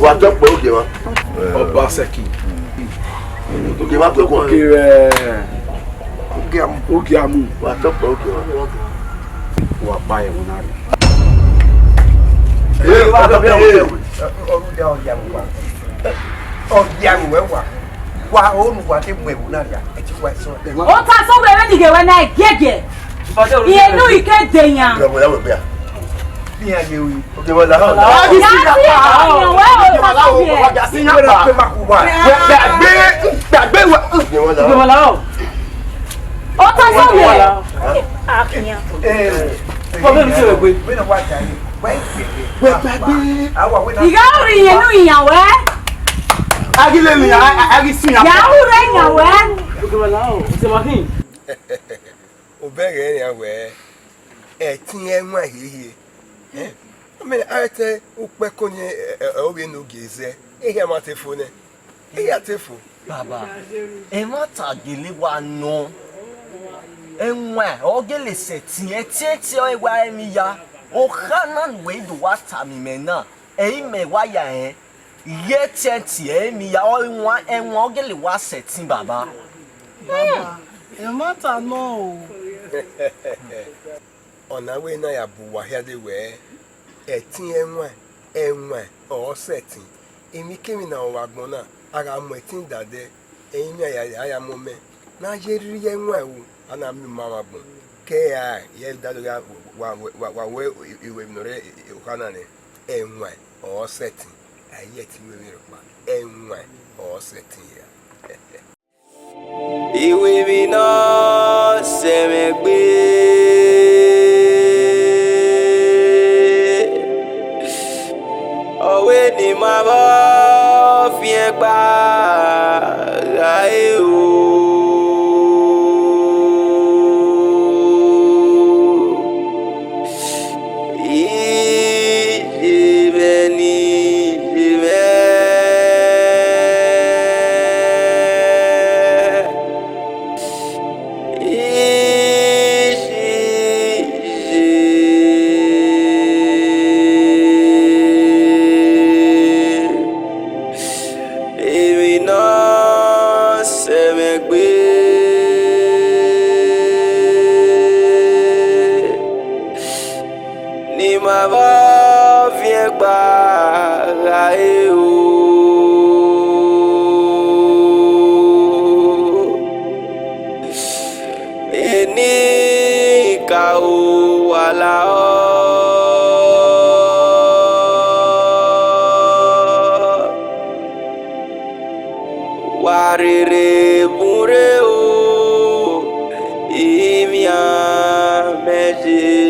Wa tọ kpẹ ogie mwa. Ọba Sẹki. Ogie mwa kpẹ kọ. Ogie, eh, Ogiamu. Ogiamu. Wa tọ kpẹ ogie mwa. Wa ba ẹvbo na rre. Ee, wa tọ kpẹ ogie mwa. Ọrhudia Ogiamu wa. Ogiamu wẹ wa. Wa onu wa te mu ẹvbo na rria. Ota sọ wẹ vbene I ghe wẹ na giẹgiẹ. Iyẹn ne u i ke de yan. Ọgẹmọla wẹ gbia. Iran ye ru. Ọgẹmọla. Ya si ọyàn wẹ, ota sọ wẹ. Ya si ọyàn pa. Gbàgbé, gbàgbé wa. Ọgẹmọla. Ota sọ wẹ. Akiyan. Problem se wẹ gbe. Wẹ gbàgbé. Ìyá ò rí yẹn nù ìyàn wẹ. Agilẹ mi, a, a, agi si ọyàn pa. Ìyá ò rí yẹn wẹ. Ọgẹmọla o, o se ma hin. Obẹghe nian wẹẹ, ẹtin ẹwaẹn hiehie. Eh? Ọ mẹ, a te ukpẹ ko ni, ẹ, ẹ, ẹ, ovbi enu gie zẹ, ehia ma te fo nẹ. Ehia te fo. Baba, ẹmwata gele wa nọ. Ẹwaẹn ọ gele sẹtin, ẹtiẹntiẹn ọre wa rẹn emwi ya. Okha na ne uwẹ do wa tama imẹ na, ẹ i re imẹ wa ya rẹn. Iye ẹtiẹntiẹn ẹre emwi ya, ọ ẹwaẹn, ẹwaẹn ọ gele wa sẹtin, baba. Baba, ẹmwata nọ o. Ọna wẹ na ya bu uwa hia dee wẹẹ, ẹtin ẹwaẹn, ẹwaẹn ọre ọ sẹtin. Emwikemwi ne a ru vbe agbọn na, a gha mu ẹtin dadẹ, ẹrinmwi a ya, a ya mu ọmọ, ne a ye rhirhi ẹwaẹn ru, a na miẹn uma vbe agbọn. Ke a ya da do ya wa, wa, wa, wa wẹ iwe ne ọ rre okha na nẹ, ẹwaẹn ọre ọ sẹtin, a i ye ẹtin wẹ emwi rhọkpa, ẹwaẹn ọre ọ sẹtin hia. Iwinna sẹ mwẹ gbe, ọ wẹ ne ima vbe ọfiẹn gba gha re o. Iye mwẹ ne iye mwẹ. Iye, iye. Emwi ne ọ sẹ mwẹ gbe, ne ima vbe ọviẹn gba gha re o. Eni ka owa lahọ, wa rherhe mu rre o, imian mẹ ye.